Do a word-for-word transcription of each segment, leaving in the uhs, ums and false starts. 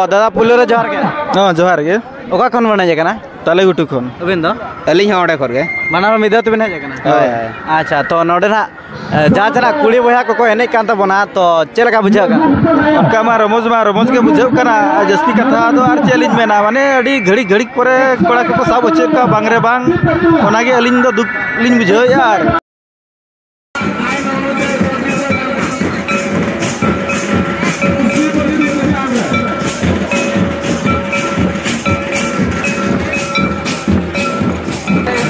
ᱫᱟᱫᱟ, ᱯᱩᱭᱞᱩ ᱨᱮ ᱡᱚᱦᱟᱨ ᱜᱮ᱾ ᱦᱮᱸ, ᱡᱚᱦᱟᱨ ᱜᱮ᱾ ᱚᱠᱟ ᱠᱷᱚᱱ ᱵᱚᱱ ᱦᱮᱡ ᱟᱠᱟᱱᱟ? ᱛᱟᱞᱮ ᱜᱷᱩᱴᱩ ᱠᱷᱚᱱ᱾ ᱟᱹᱵᱤᱱ ᱫᱚ? ᱟᱹᱞᱤᱧ ᱦᱚᱸ ᱚᱸᱰᱮ ᱠᱷᱚᱱ ᱜᱮ᱾ ᱵᱟᱱᱟᱨ ᱢᱤᱫ ᱫᱷᱟᱣ ᱛᱮᱵᱤᱱ ᱦᱮᱡ ᱟᱠᱟᱱᱟ? ᱦᱳᱭ, ᱦᱳᱭ᱾ ᱟᱪᱪᱷᱟ, ᱛᱚ ᱱᱚᱰᱮ ᱱᱟᱜ, ᱮ, ᱡᱟᱦᱟᱸ ᱛᱤᱱᱟᱹᱜ ᱠᱩᱲᱤ ᱵᱚᱭᱦᱟ ᱠᱚᱠᱚ ᱮᱱᱮᱡ ᱠᱟᱱ ᱛᱟᱵᱚᱱᱟ, ᱛᱚ ᱪᱮᱫ ᱞᱮᱠᱟ ᱵᱩᱡᱷᱟᱹᱜ ᱠᱟᱱᱟ? ᱚᱱᱠᱟ ᱢᱟ ᱨᱚᱢᱚᱡᱽ ᱢᱟ ᱨᱚᱢᱚᱡᱽ ᱜᱮ ᱵᱩᱡᱷᱟᱹᱜ ᱠᱟᱱᱟ᱾ ᱟᱨ ᱡᱟᱹᱥᱛᱤ ᱠᱟᱛᱷᱟ ᱫᱚ ᱟᱨ ᱪᱮᱫ ᱞᱤᱧ ᱢᱮᱱᱟ, ᱢᱟᱱᱮ ᱟᱹᱰᱤ ᱜᱷᱟᱹᱲᱤᱠ ᱜᱷᱟᱹᱲᱤᱠ ᱯᱚᱨᱮ ᱠᱚᱲᱟ ᱠᱚᱠᱚ ᱥᱟᱵ ᱦᱚᱪᱚᱭᱮᱫ ᱠᱚᱣᱟ ᱵᱟᱝ ᱨᱮ ᱵᱟᱝ, ᱚᱱᱟᱜᱮ ᱟᱹᱞᱤᱧ ᱫᱚ ᱫᱩᱠ ᱞᱤᱧ ᱵᱩᱡᱷᱟᱹᱣᱮᱫᱼᱟ᱾ ᱟᱨ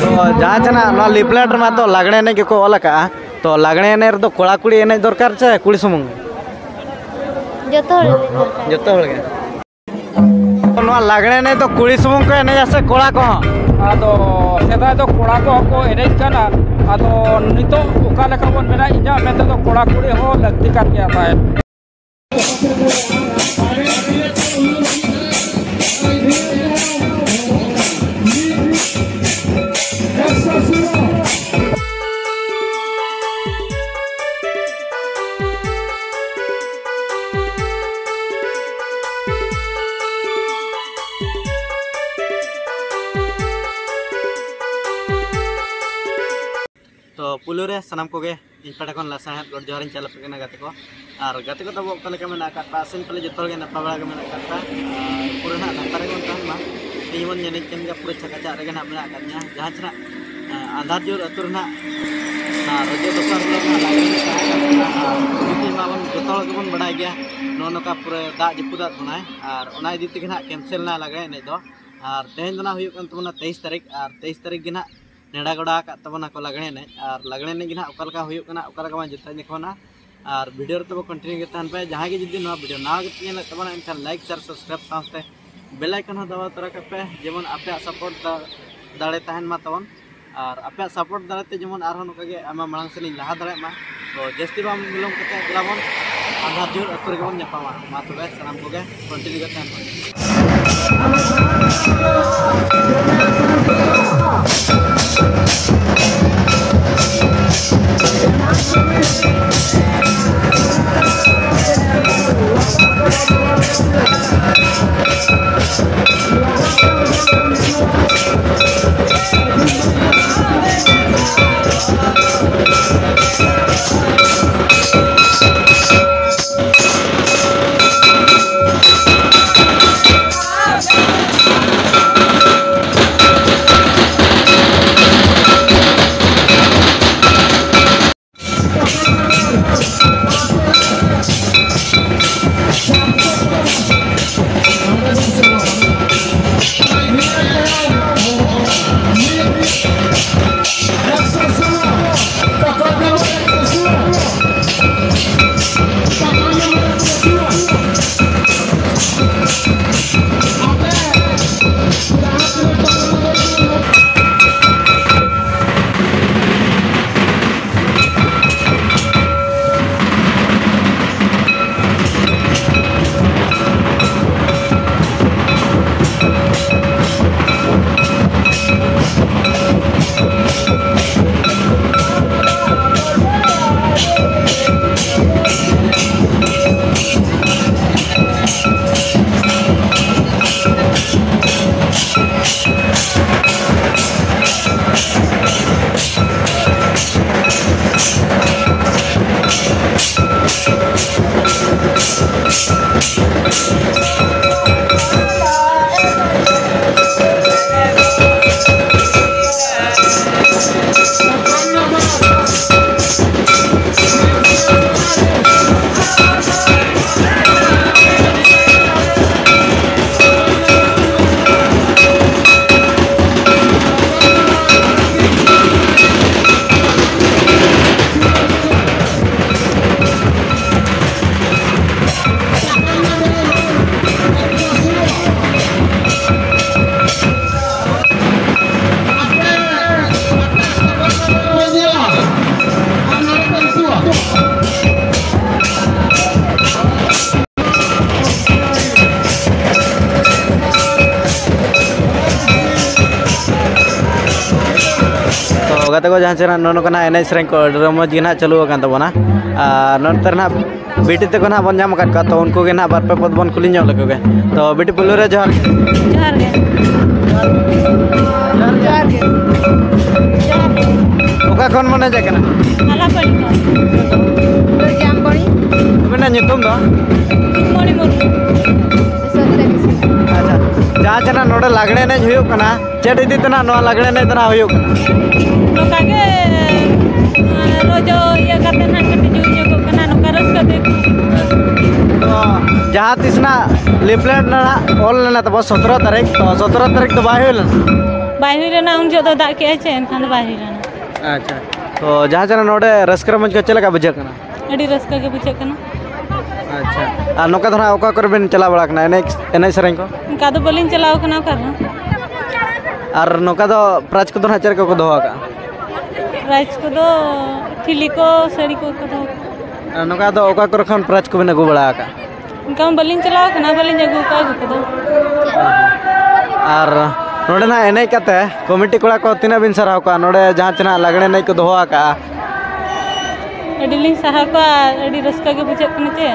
ᱛᱚ ᱡᱟᱦᱟᱸ ᱪᱮ ᱱᱟᱜ ᱱᱚᱣᱟ ᱞᱤᱯᱷᱞᱮᱴ ᱨᱮᱢᱟ ᱛᱚ ᱞᱟᱜᱽᱲᱮ ᱮᱱᱮᱡ ᱜᱮᱠᱚ ᱚᱞ ᱟᱠᱟᱜᱼᱟ, ᱛᱚ ᱞᱟᱜᱽᱲᱮ ᱮᱱᱮᱡ ᱨᱮᱫᱚ ᱠᱚᱲᱟ ᱠᱩᱲᱤ ᱮᱱᱮᱡ ᱫᱚᱨᱠᱟᱨ ᱪᱮ ᱠᱩᱲᱤ ᱥᱩᱢᱩᱝ ᱜᱮ? ᱡᱚᱛᱚ ᱦᱚᱲ ᱮᱱᱮᱡ ᱫᱚᱨᱠᱟᱨ᱾ ᱡᱚᱛᱚ ᱦᱚᱲ ᱜᱮ᱾ ᱱᱚᱣᱟ ᱞᱟᱜᱽᱲᱮ ᱮᱱᱮᱡ ᱫᱚ ᱠᱩᱲᱤ ᱥᱩᱢᱩᱝ ᱠᱚ ᱮᱱᱮᱡᱟ ᱥᱮ ᱠᱚᱲᱟ ᱠᱚᱦᱚᱸ? ᱟᱫᱚ ᱥᱮᱫᱟᱭ ᱫᱚ ᱠᱚᱲᱟ ᱠᱚᱦᱚᱸ ᱠᱚ ᱮᱱᱮᱡ ᱠᱟᱱᱟ, ᱟᱫᱚ ᱱᱤᱛᱚᱜ ᱚᱠᱟ ᱞᱮᱠᱟ ᱵᱚᱱ ᱢᱮᱱᱟ, ᱤᱧᱟᱹᱜ ᱢᱮᱱ ᱛᱮᱫᱚ ᱠᱚᱲᱟ ᱠᱩᱲᱤ ᱦᱚᱸ ᱞᱟᱹᱠᱛᱤ ᱠᱟᱱ ᱜᱮᱭᱟ ᱛᱟᱦᱮᱸᱫ᱾ ᱛᱚ ᱯᱩᱭᱞᱩ ᱨᱮ ᱥᱟᱱᱟᱢ ᱠᱚᱜᱮ ᱤᱧ ᱯᱟᱦᱴᱟ ᱠᱷᱚᱱ ᱞᱟᱥᱟᱲᱦᱮᱫ ᱜᱚᱰ ᱡᱚᱦᱟᱨᱤᱧ ᱪᱟᱞ ᱟᱯᱮ ᱠᱟᱱᱟ ᱜᱟᱛᱮ ᱠᱚ᱾ ᱟᱨ ᱜᱟᱛᱮ ᱠᱚ ᱛᱟᱵᱚ ᱚᱠᱟ ᱞᱮᱠᱟ ᱢᱮᱱᱟᱜ ᱟᱠᱟᱫ ᱯᱮᱭᱟ? ᱟᱥᱮᱱ ᱯᱟᱞᱮ ᱡᱚᱛᱚ ᱦᱚᱲ ᱜᱮ ᱱᱟᱯᱟᱭ ᱵᱟᱲᱟ ᱜᱮ ᱢᱮᱱᱟᱜ ᱟᱠᱟᱫ ᱯᱮᱭᱟ᱾ ᱟᱨ ᱯᱩᱨᱟᱹ ᱱᱟᱦᱟᱜ ᱱᱟᱯᱟᱭ ᱨᱮᱜᱮ ᱵᱚᱱ ᱛᱟᱦᱮᱱ ᱢᱟ᱾ ᱛᱮᱦᱮᱧ ᱵᱚᱱ ᱧᱮᱞᱮᱫ ᱠᱟᱱ ᱜᱮᱭᱟ ᱯᱩᱨᱟᱹ ᱪᱷᱟᱠᱟ ᱪᱷᱟᱠ ᱨᱮᱜᱮ ᱱᱟᱦᱟᱜ ᱢᱮᱱᱟᱜ ᱟᱠᱟᱫ ᱞᱤᱧᱟ᱾ ᱡᱟᱦᱟᱸ ᱪᱮ ᱱᱟᱦᱟᱜ, ᱮᱸ, ᱟᱸᱫᱷᱟᱨ ᱡᱳᱨ ᱟᱹᱛᱩ ᱨᱮᱱᱟᱜ ᱚᱱᱟ ᱨᱚᱡᱚ ᱫᱚᱥᱟᱨ ᱦᱤᱞᱳᱜ ᱱᱟᱦᱟᱜ ᱞᱟᱜᱽᱲᱮ ᱮᱱᱮᱡ ᱛᱟᱦᱮᱸ ᱠᱟᱱ ᱛᱟᱵᱚᱱᱟ᱾ ᱟᱨ ᱡᱩᱫᱤ ᱢᱟ ᱵᱚᱱ ᱡᱚᱛᱚ ᱦᱚᱲ ᱜᱮᱵᱚᱱ ᱵᱟᱲᱟᱭ ᱜᱮᱭᱟ, ᱱᱚᱜᱼᱚ ᱱᱚᱝᱠᱟ ᱯᱩᱨᱟᱹ ᱫᱟᱜ ᱡᱟᱹᱯᱩᱫᱟᱜ ᱵᱚᱱᱟᱭ᱾ ᱟᱨ ᱚᱱᱟ ᱤᱫᱤ ᱛᱮᱜᱮ ᱱᱟᱦᱟᱜ ᱠᱮᱱᱥᱮᱞ ᱮᱱᱟ ᱞᱟᱜᱽᱲᱮ ᱮᱱᱮᱡ ᱫᱚ᱾ ᱟᱨ ᱛᱮᱦᱮᱧ ᱫᱚ ᱱᱟᱦᱟᱜ ᱦᱩᱭᱩᱜ ᱠᱟᱱ ᱛᱟᱵᱚᱱᱟ ᱛᱮᱭᱤᱥ ᱛᱟᱹᱨᱤᱠᱷ, ᱟᱨ ᱛᱮᱭᱤᱥ ᱛᱟᱹᱨᱤᱠᱷ ᱜᱮ ᱱᱟᱦᱟᱜ ᱱᱮᱰᱟ ᱜᱚᱰᱟ ᱟᱠᱟᱫ ᱛᱟᱵᱚᱱᱟ ᱠᱚ ᱞᱟᱜᱽᱲᱮ ᱮᱱᱮᱡ᱾ ᱟᱨ ᱞᱟᱜᱽᱲᱮ ᱮᱱᱮᱡ ᱜᱮ ᱱᱟᱦᱟᱜ ᱚᱠᱟ ᱞᱮᱠᱟ ᱦᱩᱭᱩᱜ ᱠᱟᱱᱟ, ᱚᱠᱟ ᱞᱮᱠᱟ ᱵᱟᱝ, ᱡᱚᱛᱚ ᱧᱮᱞ ᱠᱚ ᱱᱟᱦᱟᱜ᱾ ᱟᱨ ᱵᱷᱤᱰᱤᱭᱳ ᱨᱮ ᱛᱟᱵᱚ ᱠᱚᱱᱴᱤᱱᱤᱭᱩ ᱜᱮ ᱛᱟᱦᱮᱱ ᱯᱮ᱾ ᱡᱟᱦᱟᱸᱭ ᱜᱮ ᱡᱩᱫᱤ ᱱᱚᱣᱟ ᱵᱷᱤᱰᱤᱭᱳ ᱱᱟᱣᱟ ᱜᱮᱯᱮ ᱧᱮᱞᱮᱫ ᱛᱟᱵᱚᱱᱟ, ᱮᱱᱠᱷᱟᱱ ᱞᱟᱭᱤᱠ, ᱥᱮᱭᱟᱨ, ᱥᱟᱵᱥᱠᱨᱟᱭᱤᱵᱽ ᱥᱟᱶᱛᱮ ᱵᱮᱞ ᱟᱭᱠᱚᱱ ᱦᱚᱸ ᱫᱟᱵᱟᱣ ᱛᱚᱨᱟ ᱠᱟᱜ ᱯᱮ, ᱡᱮᱢᱚᱱ ᱟᱯᱮᱭᱟᱜ ᱥᱟᱯᱳᱨᱴ ᱫᱟ-, ᱫᱟᱲᱮ ᱛᱟᱦᱮᱱ ᱢᱟ ᱛᱟᱵᱚᱱ᱾ ᱟᱨ ᱟᱯᱮᱭᱟᱜ ᱥᱟᱯᱳᱨᱴ ᱫᱟᱲᱮ ᱛᱮ ᱡᱮᱢᱚᱱ ᱟᱨᱦᱚᱸ ᱱᱚᱝᱠᱟ ᱜᱮ ᱟᱭᱢᱟ ᱢᱟᱲᱟᱝ ᱥᱮᱫ ᱞᱤᱧ ᱞᱟᱦᱟ ᱫᱟᱲᱮᱭᱟᱜ ᱢᱟ᱾ ᱛᱚ ᱡᱟᱹᱥᱛᱤ ᱵᱟᱝ ᱵᱤᱞᱚᱢ ᱠᱟᱛᱮ ᱫᱮᱞᱟ ᱵᱚᱱ ᱟᱸᱫᱷᱟᱨ ᱡᱳᱨ ᱟᱹᱛᱩ ᱨᱮᱜᱮ ᱵᱚᱱ ᱧᱟᱯᱟᱢᱟ᱾ ᱢᱟ ᱛᱚᱵᱮ ᱥᱟᱱᱟᱢ ᱠᱚᱜᱮ ᱠᱚᱱᱴᱤᱱᱤᱭᱩ ᱠᱟᱛᱮ ᱦᱟᱸᱜ᱾ ᱛᱚ ᱜᱟᱛᱮ ᱠᱚ, ᱡᱟᱦᱟᱸ ᱪᱮ ᱱᱟᱜ ᱱᱚᱜᱼᱚ ᱱᱚᱝᱠᱟᱱᱟᱜ ᱮᱱᱮᱡ ᱥᱮᱨᱮᱧ ᱠᱚ ᱟᱹᱰᱤ ᱢᱚᱡᱽ ᱜᱮ ᱱᱟᱜ ᱪᱟᱹᱞᱩ ᱟᱠᱟᱱ ᱛᱟᱵᱚᱱᱟ᱾ ᱟᱨ ᱱᱚᱛᱮ ᱨᱮ ᱱᱟᱜ ᱵᱤᱴᱤ ᱛᱟᱠᱚ ᱱᱟᱦᱟᱜ ᱵᱚᱱ ᱧᱟᱢ ᱟᱠᱟᱫ ᱠᱚᱣᱟ, ᱛᱚ ᱩᱱᱠᱩ ᱜᱮ ᱱᱟᱦᱟᱜ ᱵᱟᱨ ᱯᱮ ᱯᱚᱫ ᱵᱚᱱ ᱠᱩᱞᱤ ᱧᱚᱜ ᱞᱮᱠᱚ ᱜᱮ᱾ ᱛᱚ ᱵᱤᱴᱤ, ᱯᱳᱭᱞᱳ ᱨᱮ ᱡᱚᱦᱟᱨ ᱜᱮ᱾ ᱡᱚᱦᱟᱨ ᱜᱮ᱾ ᱡᱚᱦᱟᱨ ᱜᱮ᱾ ᱡᱚᱦᱟᱨ ᱜᱮ᱾ ᱚᱠᱟ ᱠᱷᱚᱱ ᱵᱚᱱ ᱦᱮᱡ ᱟᱠᱟᱱᱟ? ᱟᱞᱟᱯᱟᱹᱲᱤ ᱠᱷᱚᱱ᱾ ᱡᱟᱢᱵᱚᱲᱤ᱾ ᱟᱵᱤᱱᱟᱜ ᱧᱩᱛᱩᱢ ᱫᱚ? ᱢᱚᱬᱤ ᱢᱩᱨᱢᱩ᱾ ᱥᱚᱨᱤᱛᱟ ᱠᱤᱥᱠᱩ᱾ ᱟᱪᱪᱷᱟ, ᱡᱟᱦᱟᱸ ᱡᱮ ᱱᱟᱦᱟᱜ ᱱᱚᱰᱮ ᱞᱟᱜᱽᱲᱮ ᱮᱱᱮᱡ ᱦᱩᱭᱩᱜ ᱠᱟᱱᱟ, ᱪᱮᱫ ᱤᱫᱤ ᱛᱮ ᱱᱟᱦᱟᱜ ᱱᱚᱣᱟ ᱞᱟᱜᱽᱲᱮ ᱮᱱᱮᱡ ᱫᱚ ᱱᱟᱦᱟᱜ ᱦᱩᱭᱩᱜ ᱠᱟᱱᱟ? ᱱᱚᱝᱠᱟ ᱜᱮ, ᱱᱚᱣᱟ ᱨᱚᱡᱚ ᱤᱭᱟᱹ ᱠᱟᱛᱮ ᱱᱟᱦᱟᱜ ᱠᱟᱹᱴᱤᱡ ᱧᱩ ᱧᱚᱜᱚᱜ ᱠᱟᱱᱟ, ᱱᱚᱝᱠᱟ ᱨᱟᱹᱥᱠᱟᱹ ᱛᱮ᱾ ᱛᱚ ᱡᱟᱦᱟᱸ ᱛᱤᱥ ᱱᱟᱦᱟᱜ ᱞᱤᱯᱷᱞᱮᱴ ᱱᱟᱦᱟᱜ ᱚᱞ ᱞᱮᱱᱟ ᱛᱟᱵᱚ ᱥᱚᱛᱨᱚ ᱛᱟᱹᱨᱤᱠᱷ, ᱛᱚ ᱥᱚᱛᱨᱚ ᱛᱟᱹᱨᱤᱠᱷ ᱫᱚ ᱵᱟᱭ ᱦᱩᱭ ᱞᱮᱱᱟ? ᱵᱟᱭ ᱦᱩᱭ ᱞᱮᱱᱟ, ᱩᱱ ᱡᱚᱦᱚᱜ ᱫᱚ ᱫᱟᱜ ᱠᱮᱜᱼᱟᱭ ᱪᱮ, ᱮᱱᱠᱷᱟᱱ ᱫᱚ ᱵᱟᱭ ᱦᱩᱭ ᱞᱮᱱᱟ᱾ ᱟᱪᱪᱷᱟ, ᱛᱚ ᱡᱟᱦᱟᱸ ᱡᱮ ᱱᱚᱰᱮ ᱨᱟᱹᱥᱠᱟᱹ ᱨᱚᱢᱚᱡᱽ ᱠᱚ ᱪᱮᱫ ᱞᱮᱠᱟ ᱵᱩᱡᱷᱟᱹᱜ ᱠᱟᱱᱟ? ᱟᱹᱰᱤ ᱨᱟᱹᱥᱠᱟᱹ ᱜᱮ ᱵᱩᱡᱷᱟᱹᱜ ᱠᱟᱱᱟ᱾ ᱟᱪᱪᱷᱟ, ᱟᱨ ᱱᱚᱝᱠᱟ ᱫᱚ ᱱᱟᱦᱟᱜ ᱚᱠᱟ ᱠᱚᱨᱮ ᱵᱮᱱ ᱪᱟᱞᱟᱣ ᱵᱟᱲᱟ ᱠᱟᱱᱟ ᱮᱱᱮᱡ, ᱮᱱᱮᱡ ᱥᱮᱨᱮᱧ ᱠᱚ? ᱚᱱᱠᱟ ᱫᱚ ᱵᱟᱹᱞᱤᱧ ᱪᱟᱞᱟᱣ ᱠᱟᱱᱟ ᱚᱠᱟ ᱨᱮᱦᱚᱸ᱾ ᱟᱨ ᱱᱚᱝᱠᱟ ᱫᱚ ᱯᱨᱟᱭᱤᱡᱽ ᱠᱚᱫᱚ ᱱᱟᱦᱟᱜ ᱪᱮᱫ ᱞᱮᱠᱟ ᱠᱚ ᱫᱚᱦᱚ ᱟᱠᱟᱜᱼᱟ? ᱯᱨᱟᱭᱤᱡᱽ ᱠᱚᱫᱚ ᱴᱷᱤᱞᱤ ᱠᱚ, ᱥᱟᱹᱲᱤ ᱠᱚ ᱠᱚ ᱫᱚᱦᱚ ᱠᱟᱜᱼᱟ᱾ ᱟᱨ ᱱᱚᱝᱠᱟ ᱫᱚ ᱚᱠᱟ ᱠᱚᱨᱮ ᱠᱷᱚᱱ ᱯᱨᱟᱭᱤᱡᱽ ᱠᱚᱵᱮᱱ ᱟᱹᱜᱩ ᱵᱟᱲᱟ ᱟᱠᱟᱜᱼᱟ? ᱚᱱᱠᱟ ᱢᱟ ᱵᱟᱹᱞᱤᱧ ᱪᱟᱞᱟᱣ ᱠᱟᱱᱟ, ᱵᱟᱹᱞᱤᱧ ᱟᱹᱜᱩ ᱠᱟᱜᱼᱟ ᱟᱹᱜᱩ ᱠᱚᱫᱚ᱾ ᱟᱨ ᱱᱚᱰᱮ ᱱᱟᱦᱟᱜ ᱮᱱᱮᱡ ᱠᱟᱛᱮ ᱠᱚᱢᱤᱴᱤ ᱠᱚᱲᱟ ᱠᱚ ᱛᱤᱱᱟᱹᱜ ᱵᱤᱱ ᱥᱟᱨᱦᱟᱣ ᱠᱚᱣᱟ? ᱱᱚᱰᱮ ᱡᱟᱦᱟᱸ ᱛᱤᱱᱟᱹᱜ ᱞᱟᱜᱽᱲᱮ ᱮᱱᱮᱡ ᱠᱚ ᱫᱚᱦᱚ ᱟᱠᱟᱜᱼᱟ? ᱟᱹᱰᱤ ᱞᱤᱧ ᱥᱟᱨᱦᱟᱣ ᱠᱚᱣᱟ, ᱟᱹᱰᱤ ᱨᱟᱹᱥᱠᱟᱹ ᱜᱮ ᱵᱩᱡᱷᱟᱹᱜ ᱠᱟᱱᱟ ᱪᱮ᱾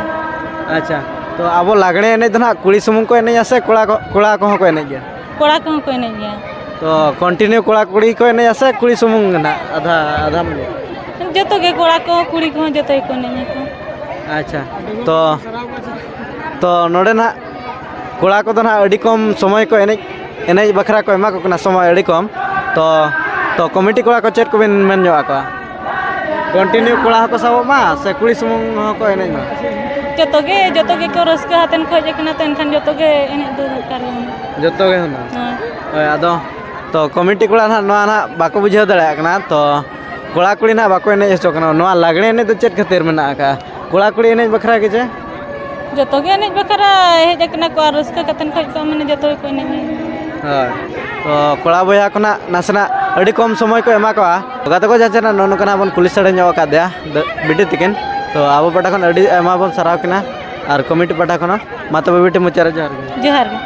ᱟᱪᱪᱷᱟ, ᱛᱚ ᱟᱵᱚ ᱞᱟᱜᱽᱲᱮ ᱮᱱᱮᱡ ᱫᱚ ᱱᱟᱦᱟᱜ ᱠᱩᱲᱤ ᱥᱩᱢᱩᱝ ᱠᱚ ᱮᱱᱮᱡᱼᱟ ᱥᱮ ᱠᱚᱲᱟ ᱠᱚ, ᱠᱚᱲᱟ ᱠᱚᱦᱚᱸ ᱠᱚ ᱮᱱᱮᱡ ᱜᱮᱭᱟ? ᱠᱚᱲᱟ ᱠᱚᱦᱚᱸ ᱠᱚ ᱮᱱᱮᱡ ᱜᱮᱭᱟ᱾ ᱛᱚ ᱠᱚᱱᱴᱤᱱᱤᱭᱩ ᱠᱚᱲᱟ ᱠᱩᱲᱤ ᱠᱚ ᱮᱱᱮᱡᱼᱟ ᱥᱮ ᱠᱩᱲᱤ ᱥᱩᱢᱩᱝ ᱜᱮ ᱱᱟᱦᱟᱜ ᱟᱫᱷᱟ ᱟᱫᱷᱟ ᱢᱤᱞᱟᱹᱣ? ᱡᱚᱛᱚ ᱜᱮ, ᱠᱚᱲᱟ ᱠᱚᱦᱚᱸ ᱠᱩᱲᱤ ᱠᱚᱦᱚᱸ ᱡᱚᱛᱚ ᱜᱮᱠᱚ ᱮᱱᱮᱡ ᱟᱠᱚ᱾ ᱟᱪᱪᱷᱟ, ᱛᱚ, ᱛᱚ ᱱᱚᱰᱮ ᱱᱟᱦᱟᱜ ᱠᱚᱲᱟ ᱠᱚᱫᱚ ᱱᱟᱦᱟᱜ ᱟᱹᱰᱤ ᱠᱚᱢ ᱥᱚᱢᱚᱭ ᱠᱚ ᱮᱱᱮᱡ, ᱮᱱᱮᱡ ᱵᱟᱠᱷᱨᱟ ᱠᱚ ᱮᱢᱟ ᱠᱚ ᱠᱟᱱᱟ ᱥᱚᱢᱚᱭ ᱟᱹᱰᱤ ᱠᱚᱢ᱾ ᱛᱚ, ᱛᱚ ᱠᱚᱢᱤᱴᱤ ᱠᱚᱲᱟ ᱠᱚ ᱪᱮᱫ ᱠᱚᱵᱮᱱ ᱢᱮᱱ ᱧᱚᱜ ᱟᱠᱚᱣᱟ? ᱠᱚᱱᱴᱤᱱᱤᱭᱩ ᱠᱚᱲᱟ ᱦᱚᱸᱠᱚ ᱥᱟᱵᱚᱜ ᱢᱟ ᱥᱮ ᱠᱩᱲᱤ ᱥᱩᱢᱩᱝ ᱦᱚᱸᱠᱚ ᱮᱱᱮᱡ ᱢᱟ? ᱡᱚᱛᱚ ᱜᱮ, ᱡᱚᱛᱚ ᱜᱮᱠᱚ ᱨᱟᱹᱥᱠᱟᱹ ᱟᱛᱮᱱ ᱠᱷᱚᱡ ᱟᱠᱟᱱᱟ, ᱛᱚ ᱮᱱᱠᱷᱟᱱ ᱡᱚᱛᱚ ᱜᱮ ᱮᱱᱮᱡ ᱫᱚ ᱫᱚᱨᱠᱟᱨ ᱜᱮ ᱢᱮᱱᱟᱜᱼᱟ᱾ ᱡᱚᱛᱚ ᱜᱮ ᱦᱩᱱᱟᱹᱝ? ᱦᱮᱸ᱾ ᱦᱳᱭ, ᱟᱫᱚ ᱛᱚ ᱠᱚᱢᱤᱴᱤ ᱠᱚᱲᱟ ᱱᱟᱦᱟᱜ ᱱᱚᱣᱟ ᱱᱟᱦᱟᱜ ᱵᱟᱠᱚ ᱵᱩᱡᱷᱟᱹᱣ ᱫᱟᱲᱮᱭᱟᱜ ᱠᱟᱱᱟ, ᱛᱚ ᱠᱚᱲᱟ ᱠᱩᱲᱤ ᱱᱟᱦᱟᱜ ᱵᱟᱠᱚ ᱮᱱᱮᱡ ᱦᱚᱪᱚ ᱠᱟᱱᱟ᱾ ᱱᱚᱣᱟ ᱞᱟᱜᱽᱲᱮ ᱮᱱᱮᱡ ᱫᱚ ᱪᱮᱫ ᱠᱷᱟᱹᱛᱤᱨ ᱢᱮᱱᱟᱜ ᱟᱠᱟᱫᱼᱟ? ᱠᱚᱲᱟ ᱠᱩᱲᱤ ᱮᱱᱮᱡ ᱵᱟᱠᱷᱨᱟ ᱜᱮ ᱪᱮ? ᱡᱚᱛᱚ ᱜᱮ ᱮᱱᱮᱡ ᱵᱟᱠᱷᱨᱟ ᱦᱮᱡ ᱟᱠᱟᱱᱟ ᱠᱚ ᱟᱨ ᱨᱟᱹᱥᱠᱟᱹ ᱠᱟᱛᱮᱱ ᱠᱷᱚᱡ ᱠᱚ ᱢᱟᱱᱮ ᱡᱚᱛᱚ ᱜᱮᱠᱚ ᱮᱱᱮᱡ ᱜᱮᱭᱟ᱾ ᱦᱳᱭ, ᱛᱚ ᱠᱚᱲᱟ ᱵᱚᱭᱦᱟ ᱠᱷᱚᱱᱟᱜ ᱱᱟᱥᱮᱱᱟᱜ ᱟᱹᱰᱤ ᱠᱚᱢ ᱥᱚᱢᱚᱭ ᱠᱚ ᱮᱢᱟ ᱠᱚᱣᱟ᱾ ᱜᱟᱛᱮ ᱠᱚ ᱡᱟᱦᱟᱸ ᱪᱮ ᱱᱚᱜᱼᱚ ᱱᱚᱝᱠᱟᱱᱟᱜ ᱵᱚᱱ ᱠᱩᱞᱤ ᱥᱟᱹᱲᱮ ᱧᱚᱜ ᱟᱠᱟᱫᱮᱭᱟ ᱫᱟᱹ-, ᱵᱤᱴᱤ ᱛᱤᱠᱤᱱ, ᱛᱚ ᱟᱵᱚ ᱯᱟᱦᱴᱟ ᱠᱷᱚᱱ ᱟᱹᱰᱤ ᱟᱭᱢᱟ ᱵᱚᱱ ᱥᱟᱨᱦᱟᱣ ᱠᱤᱱᱟ ᱟᱨ ᱠᱚᱢᱤᱴᱤ ᱯᱟᱦᱴᱟ ᱠᱷᱚᱱ ᱦᱚᱸ᱾ ᱢᱟ ᱛᱚᱵᱮ ᱵᱤᱴᱤ, ᱢᱩᱪᱟᱹᱫ ᱨᱮ ᱡᱚᱦᱟᱨ ᱜᱮ᱾ ᱡᱚᱦᱟᱨ ᱜᱮ᱾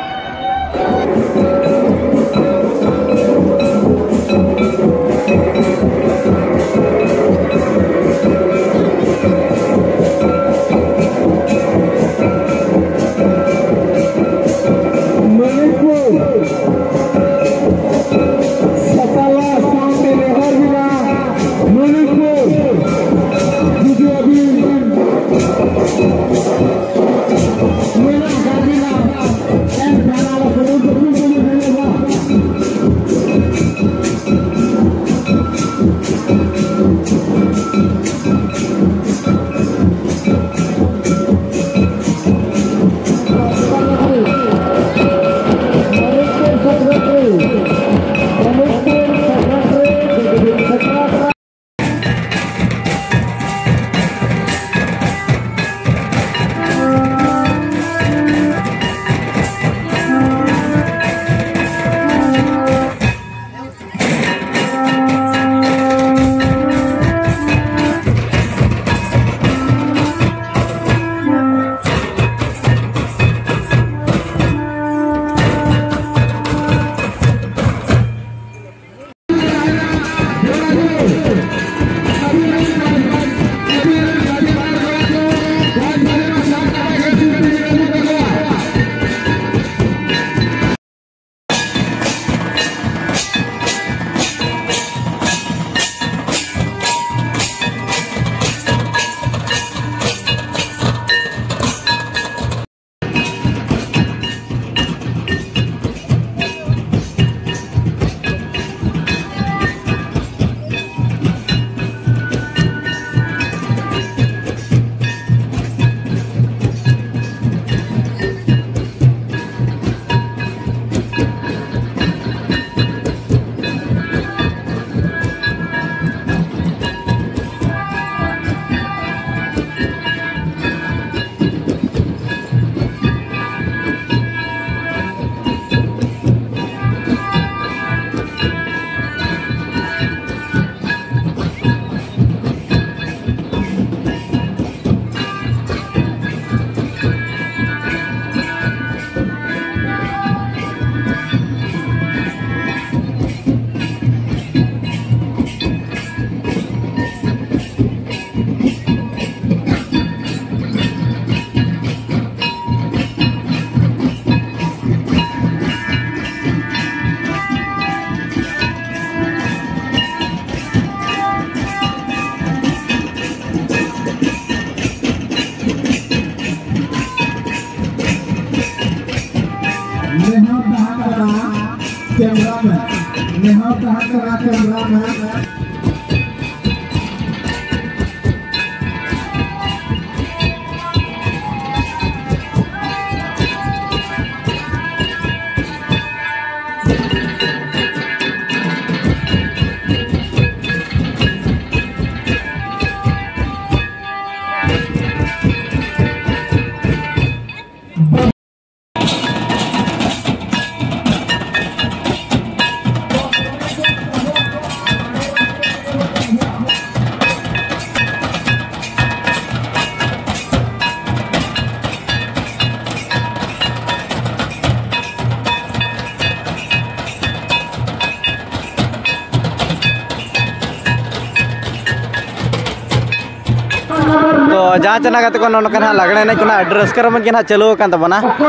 cameraman. ᱱᱮᱦᱚᱨ ᱛᱟᱦᱮᱸ ᱠᱟᱱᱟ cameraman᱾ ᱛᱚ ᱡᱟᱦᱟᱸ ᱪᱮᱱᱟ ᱜᱟᱛᱮ ᱠᱚ, ᱱᱚᱜᱼᱚ ᱱᱚᱝᱠᱟ ᱱᱟᱦᱟᱜ ᱞᱟᱜᱽᱬᱮ ᱮᱱᱮᱡ ᱠᱚ ᱱᱟᱦᱟᱜ ᱟᱹᱰᱤ ᱨᱟᱹᱥᱠᱟᱹ ᱨᱚᱢᱚᱡᱽ ᱜᱮ ᱱᱟᱦᱟᱜ ᱪᱟᱹᱞᱩ ᱟᱠᱟᱱ ᱛᱟᱵᱚᱱᱟ᱾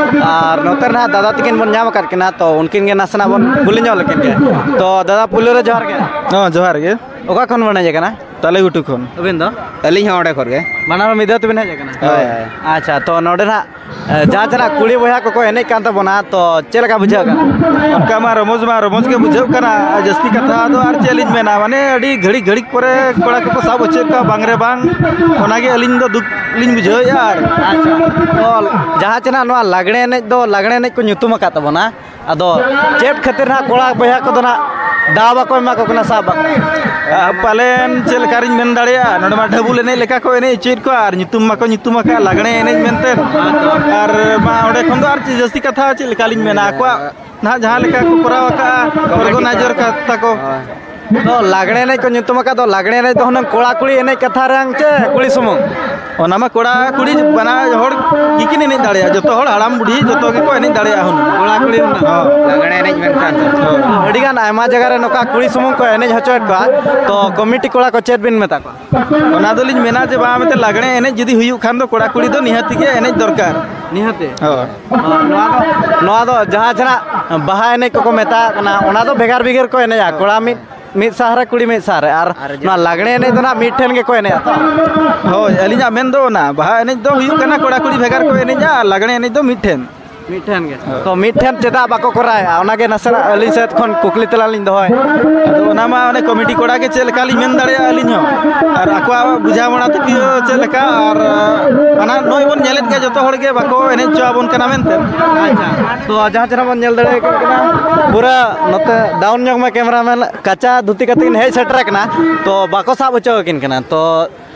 ᱟᱨ ᱱᱚᱛᱮ ᱨᱮ ᱱᱟᱦᱟᱜ ᱫᱟᱫᱟ ᱛᱟᱹᱠᱤᱱ ᱵᱚᱱ ᱧᱟᱢ ᱟᱠᱟᱫ ᱠᱤᱱᱟ, ᱛᱚ ᱩᱱᱠᱤᱱ ᱜᱮ ᱱᱟᱥᱮᱱᱟᱜ ᱵᱚᱱ ᱠᱩᱞᱤ ᱧᱚᱜ ᱞᱮᱠᱤᱱ ᱜᱮ᱾ ᱛᱚ ᱫᱟᱫᱟ, ᱯᱩᱭᱞᱩ ᱨᱮ ᱡᱚᱦᱟᱨ ᱜᱮ᱾ ᱦᱚᱸ, ᱡᱚᱦᱟᱨ ᱜᱮ᱾ ᱚᱠᱟ ᱠᱷᱚᱱ ᱵᱚᱱ ᱦᱮᱡ ᱟᱠᱟᱱᱟ? ᱛᱟᱞᱮ ᱜᱷᱩᱴᱩ ᱠᱷᱚᱱ᱾ ᱟᱹᱵᱤᱱ ᱫᱚ? ᱟᱹᱞᱤᱧ ᱦᱚᱸ ᱚᱸᱰᱮ ᱠᱷᱚᱱ ᱜᱮ᱾ ᱵᱟᱱᱟᱨ ᱢᱤᱫ ᱫᱷᱟᱣ ᱛᱮᱵᱤᱱ ᱦᱮᱡ ᱟᱠᱟᱱᱟ? ᱦᱳᱭ, ᱦᱳᱭ᱾ ᱟᱪᱪᱷᱟ, ᱛᱚ ᱱᱚᱰᱮ ᱱᱟᱦᱟᱜ ᱮ, ᱡᱟᱦᱟᱸ ᱛᱤᱱᱟᱹᱜ ᱠᱩᱲᱤ ᱵᱚᱭᱦᱟ ᱠᱚᱠᱚ ᱮᱱᱮᱡ ᱠᱟᱱ ᱛᱟᱵᱚᱱᱟ, ᱛᱚ ᱪᱮᱫ ᱞᱮᱠᱟ ᱵᱩᱡᱷᱟᱹᱜ ᱠᱟᱱᱟ? ᱚᱱᱠᱟ ᱢᱟ ᱨᱚᱢᱚᱡᱽ ᱢᱟ ᱨᱚᱢᱚᱡᱽ ᱜᱮ ᱵᱩᱡᱷᱟᱹᱜ ᱠᱟᱱᱟ᱾ ᱟᱨ ᱡᱟᱹᱥᱛᱤ ᱠᱟᱛᱷᱟ ᱫᱚ ᱟᱨ ᱪᱮᱫ ᱞᱤᱧ ᱢᱮᱱᱟ, ᱢᱟᱱᱮ ᱟᱹᱰᱤ ᱜᱷᱟᱹᱲᱤᱠ ᱜᱷᱟᱹᱲᱤᱠ ᱯᱚᱨᱮ ᱠᱚᱲᱟ ᱠᱚᱠᱚ ᱥᱟᱵ ᱦᱚᱪᱚᱭᱮᱫ ᱠᱚᱣᱟ ᱵᱟᱝ ᱨᱮ ᱵᱟᱝ, ᱚᱱᱟᱜᱮ ᱟᱹᱞᱤᱧ ᱫᱚ ᱫᱩᱠ ᱞᱤᱧ ᱵᱩᱡᱷᱟᱹᱣᱮᱫᱼᱟ᱾ ᱟᱨ ᱟᱪᱪᱷᱟ, ᱛᱚ ᱡᱟᱦᱟᱸ ᱛᱤᱱᱟᱹᱜ ᱱᱚᱣᱟ ᱞᱟᱜᱽᱬᱮ ᱮᱱᱮᱡ ᱫᱚ, ᱞᱟᱜᱽᱬᱮ ᱮᱱᱮᱡ ᱠᱚ ᱧᱩᱛᱩᱢ ᱟᱠᱟᱫ ᱛᱟᱵᱚᱱᱟ, ᱟᱫᱚ ᱪᱮᱫ ᱠᱷᱟᱹᱛᱤᱨ ᱱᱟᱦᱟᱜ ᱠᱚᱲᱟ ᱵᱚᱭᱦᱟ ᱠᱚᱫᱚ ᱱᱟᱦᱟᱜ ᱫᱟᱣ ᱵᱟᱠᱚ ᱮᱢᱟ ᱠᱚ ᱠᱟᱱᱟ ᱥᱟᱵ ᱵᱟᱠᱚ? ᱟᱨ ᱯᱟᱞᱮᱱ ᱪᱮᱫ ᱞᱮᱠᱟᱨᱤᱧ ᱢᱮᱱ ᱫᱟᱲᱮᱭᱟᱜᱼᱟ, ᱱᱚᱰᱮ ᱢᱟ ᱰᱷᱟᱹᱵᱩᱞ ᱮᱱᱮᱡ ᱞᱮᱠᱟ ᱠᱚ ᱮᱱᱮᱡ ᱦᱚᱪᱚᱭᱮᱫ ᱠᱚᱣᱟ ᱟᱨ ᱧᱩᱛᱩᱢ ᱢᱟᱠᱚ ᱧᱩᱛᱩᱢ ᱟᱠᱟᱫ ᱞᱟᱜᱽᱬᱮ ᱮᱱᱮᱡ ᱢᱮᱱᱛᱮ᱾ ᱟᱨ ᱢᱟ ᱚᱸᱰᱮ ᱠᱷᱚᱱ ᱫᱚ ᱟᱨ ᱪᱮᱫ ᱡᱟᱹᱥᱛᱤ ᱠᱟᱛᱷᱟ ᱪᱮᱫ ᱞᱮᱠᱟᱞᱤᱧ ᱢᱮᱱᱟ, ᱟᱠᱚᱣᱟᱜ ᱱᱟᱦᱟᱜ ᱡᱟᱦᱟᱸ ᱞᱮᱠᱟ ᱠᱚ ᱠᱚᱨᱟᱣ ᱟᱠᱟᱫᱼᱟ, ᱚᱨᱜᱟᱱᱟᱭᱡᱟᱨ ᱠᱟ-, ᱛᱟᱠᱚ᱾ ᱦᱳᱭ᱾ ᱛᱚ ᱞᱟᱜᱽᱬᱮ ᱮᱱᱮᱡ ᱠᱚ ᱧᱩᱛᱩᱢ ᱟᱠᱟᱫ ᱫᱚ, ᱞᱟᱜᱽᱬᱮ ᱮᱱᱮᱡ ᱫᱚ ᱦᱩᱱᱟᱹᱝ ᱠᱚᱲᱟ ᱠᱩᱲᱤ ᱮᱱᱮᱡ ᱠᱟᱛᱷᱟ ᱨᱮ ᱪᱮ ᱠᱩᱲᱤ ᱥᱩᱢᱩᱝ? ᱚᱱᱟ ᱢᱟ ᱠᱚᱲᱟ ᱠᱩᱲᱤ ᱵᱟᱱᱟᱨ ᱦᱚᱲ ᱜᱮᱠᱤᱱ ᱮᱱᱮᱡ ᱫᱟᱲᱮᱭᱟᱜᱼᱟ, ᱡᱚᱛᱚ ᱦᱚᱲ ᱦᱟᱲᱟᱢ ᱵᱩᱰᱷᱤ ᱡᱚᱛᱚ ᱜᱮᱠᱚ ᱮᱱᱮᱡ ᱫᱟᱲᱮᱭᱟᱜᱼᱟ ᱦᱩᱱᱟᱹᱝ᱾ ᱠᱚᱲᱟ ᱠᱩᱲᱤ ᱦᱩᱱᱟᱹᱝ᱾ ᱦᱚᱸ᱾ ᱞᱟᱜᱽᱬᱮ ᱮᱱᱮᱡ ᱢᱮᱱᱠᱷᱟᱱ᱾ ᱦᱚᱸ᱾ ᱟᱹᱰᱤᱜᱟᱱ ᱟᱭᱢᱟ ᱡᱟᱭᱜᱟ ᱨᱮ ᱱᱚᱝᱠᱟ ᱠᱩᱲᱤ ᱥᱩᱢᱩᱝ ᱠᱚ ᱮᱱᱮᱡ ᱦᱚᱪᱚᱭᱮᱫ ᱠᱚᱣᱟ, ᱛᱚ ᱠᱚᱢᱤᱴᱤ ᱠᱚᱲᱟ ᱠᱚ ᱪᱮᱫ ᱵᱤᱱ ᱢᱮᱛᱟ ᱠᱚᱣᱟ? ᱚᱱᱟ ᱫᱚᱞᱤᱧ ᱢᱮᱱᱟ ᱡᱮ ᱵᱟᱝ ᱢᱮᱱᱛᱮ ᱞᱟᱜᱽᱬᱮ ᱮᱱᱮᱡ ᱡᱩᱫᱤ ᱦᱩᱭᱩᱜ ᱠᱷᱟᱱ ᱫᱚ ᱠᱚᱲᱟ ᱠᱩᱲᱤ ᱫᱚ ᱱᱤᱦᱟᱹᱛ ᱜᱮ ᱮᱱᱮᱡ ᱫᱚᱨᱠᱟᱨ᱾ ᱱᱤᱦᱟᱹᱛ ᱜᱮ? ᱦᱳᱭ᱾ ᱱᱚᱣᱟ ᱫᱚ, ᱱᱚᱣᱟ ᱫᱚ ᱡᱟᱦᱟᱸ ᱡᱟᱦᱟᱸ ᱵᱟᱦᱟ ᱮᱱᱮᱡ ᱠᱚᱠᱚ ᱢᱮᱛᱟᱜ ᱠᱟᱱᱟ, ᱚᱱᱟ ᱫᱚ ᱵᱷᱮᱜᱟᱨ ᱵᱷᱮᱜᱟᱨ ᱠᱚ ᱮᱱᱮᱡᱼᱟ, ᱠᱚᱲᱟ ᱢᱤᱫ ᱢᱤᱫ ᱥᱟᱦᱟ ᱨᱮ ᱠᱩᱲᱤ ᱢᱤᱫ ᱥᱟᱦᱟ ᱨᱮ, ᱟᱨ ᱟᱨ ᱱᱚᱣᱟ ᱞᱟᱜᱽᱬᱮ ᱮᱱᱮᱡ ᱫᱚ ᱱᱟᱜ ᱢᱤᱫ ᱴᱷᱮᱱ ᱜᱮᱠᱚ ᱮᱱᱮᱡᱼᱟ ᱛᱚ? ᱦᱳᱭ, ᱟᱹᱞᱤᱧᱟᱜ ᱢᱮᱱ ᱫᱚ ᱚᱱᱟ, ᱵᱟᱦᱟ ᱮᱱᱮᱡ ᱫᱚ ᱦᱩᱭᱩᱜ ᱠᱟᱱᱟ ᱠᱚᱲᱟ ᱠᱩᱲᱤ ᱵᱷᱮᱜᱟᱨ ᱠᱚ ᱮᱱᱮᱡᱼᱟ, ᱟᱨ ᱞᱟᱜᱽᱬᱮ ᱮᱱᱮᱡ ᱫᱚ ᱢᱤᱫ ᱴᱷᱮᱱ᱾ ᱢᱤᱫᱴᱷᱮᱱ ᱜᱮ᱾ ᱦᱳᱭ᱾ ᱛᱚ ᱢᱤᱫᱴᱷᱮᱱ ᱪᱮᱫᱟᱜ ᱵᱟᱠᱚ ᱠᱚᱨᱟᱣᱮᱫᱼᱟ, ᱚᱱᱟᱜᱮ ᱱᱟᱥᱮᱱᱟᱜ ᱟᱹᱞᱤᱧ ᱥᱮᱫ ᱠᱷᱚᱱ ᱠᱩᱠᱞᱤ ᱛᱮᱞᱟ ᱞᱤᱧ ᱫᱚᱦᱚᱭ᱾ ᱟᱫᱚ ᱚᱱᱟ ᱢᱟ ᱚᱱᱮ ᱠᱚᱢᱤᱴᱤ ᱠᱚᱲᱟ ᱜᱮ ᱪᱮᱫ ᱞᱮᱠᱟ ᱞᱤᱧ ᱢᱮᱱ ᱫᱟᱲᱮᱭᱟᱜᱼᱟ ᱟᱹᱞᱤᱧ ᱦᱚᱸ, ᱟᱨ ᱟᱠᱚᱣᱟᱜ ᱵᱩᱡᱷᱟᱹᱣ ᱛᱟᱹᱠᱤᱱ ᱪᱮᱫ ᱞᱮᱠᱟ, ᱟᱨ ᱟᱱᱟ ᱱᱚᱜᱼᱚᱭ ᱵᱚᱱ ᱧᱮᱞᱮᱫ ᱜᱮᱭᱟ ᱡᱚᱛᱚ ᱦᱚᱲ ᱜᱮ ᱵᱟᱠᱚ ᱮᱱᱮᱡ ᱦᱚᱪᱚ ᱟᱵᱚᱱ ᱠᱟᱱᱟ ᱢᱮᱱᱛᱮ᱾ ᱟᱪᱪᱷᱟ, ᱛᱚ ᱡᱟᱦᱟᱸ ᱪᱮᱦᱨᱟ ᱵᱚᱱ ᱧᱮᱞ ᱫᱟᱲᱮᱭᱟᱜ ᱠᱟᱱᱟ, ᱯᱩᱨᱟᱹ ᱱᱚᱛᱮ ᱰᱟᱣᱩᱱ ᱧᱚᱜ ᱢᱮ ᱠᱮᱢᱮᱨᱟᱢᱮᱱ, ᱠᱟᱪᱟ ᱫᱷᱩᱛᱤ ᱠᱟᱛᱮ ᱠᱤᱱ ᱦᱮᱡ ᱥᱮᱴᱮᱨ ᱟᱠᱟᱱᱟ, ᱛᱚ ᱵᱟᱠᱚ ᱥᱟᱵ ᱦᱚᱪᱚ ᱟᱹᱠᱤᱱ ᱠᱟᱱᱟ᱾ ᱛᱚ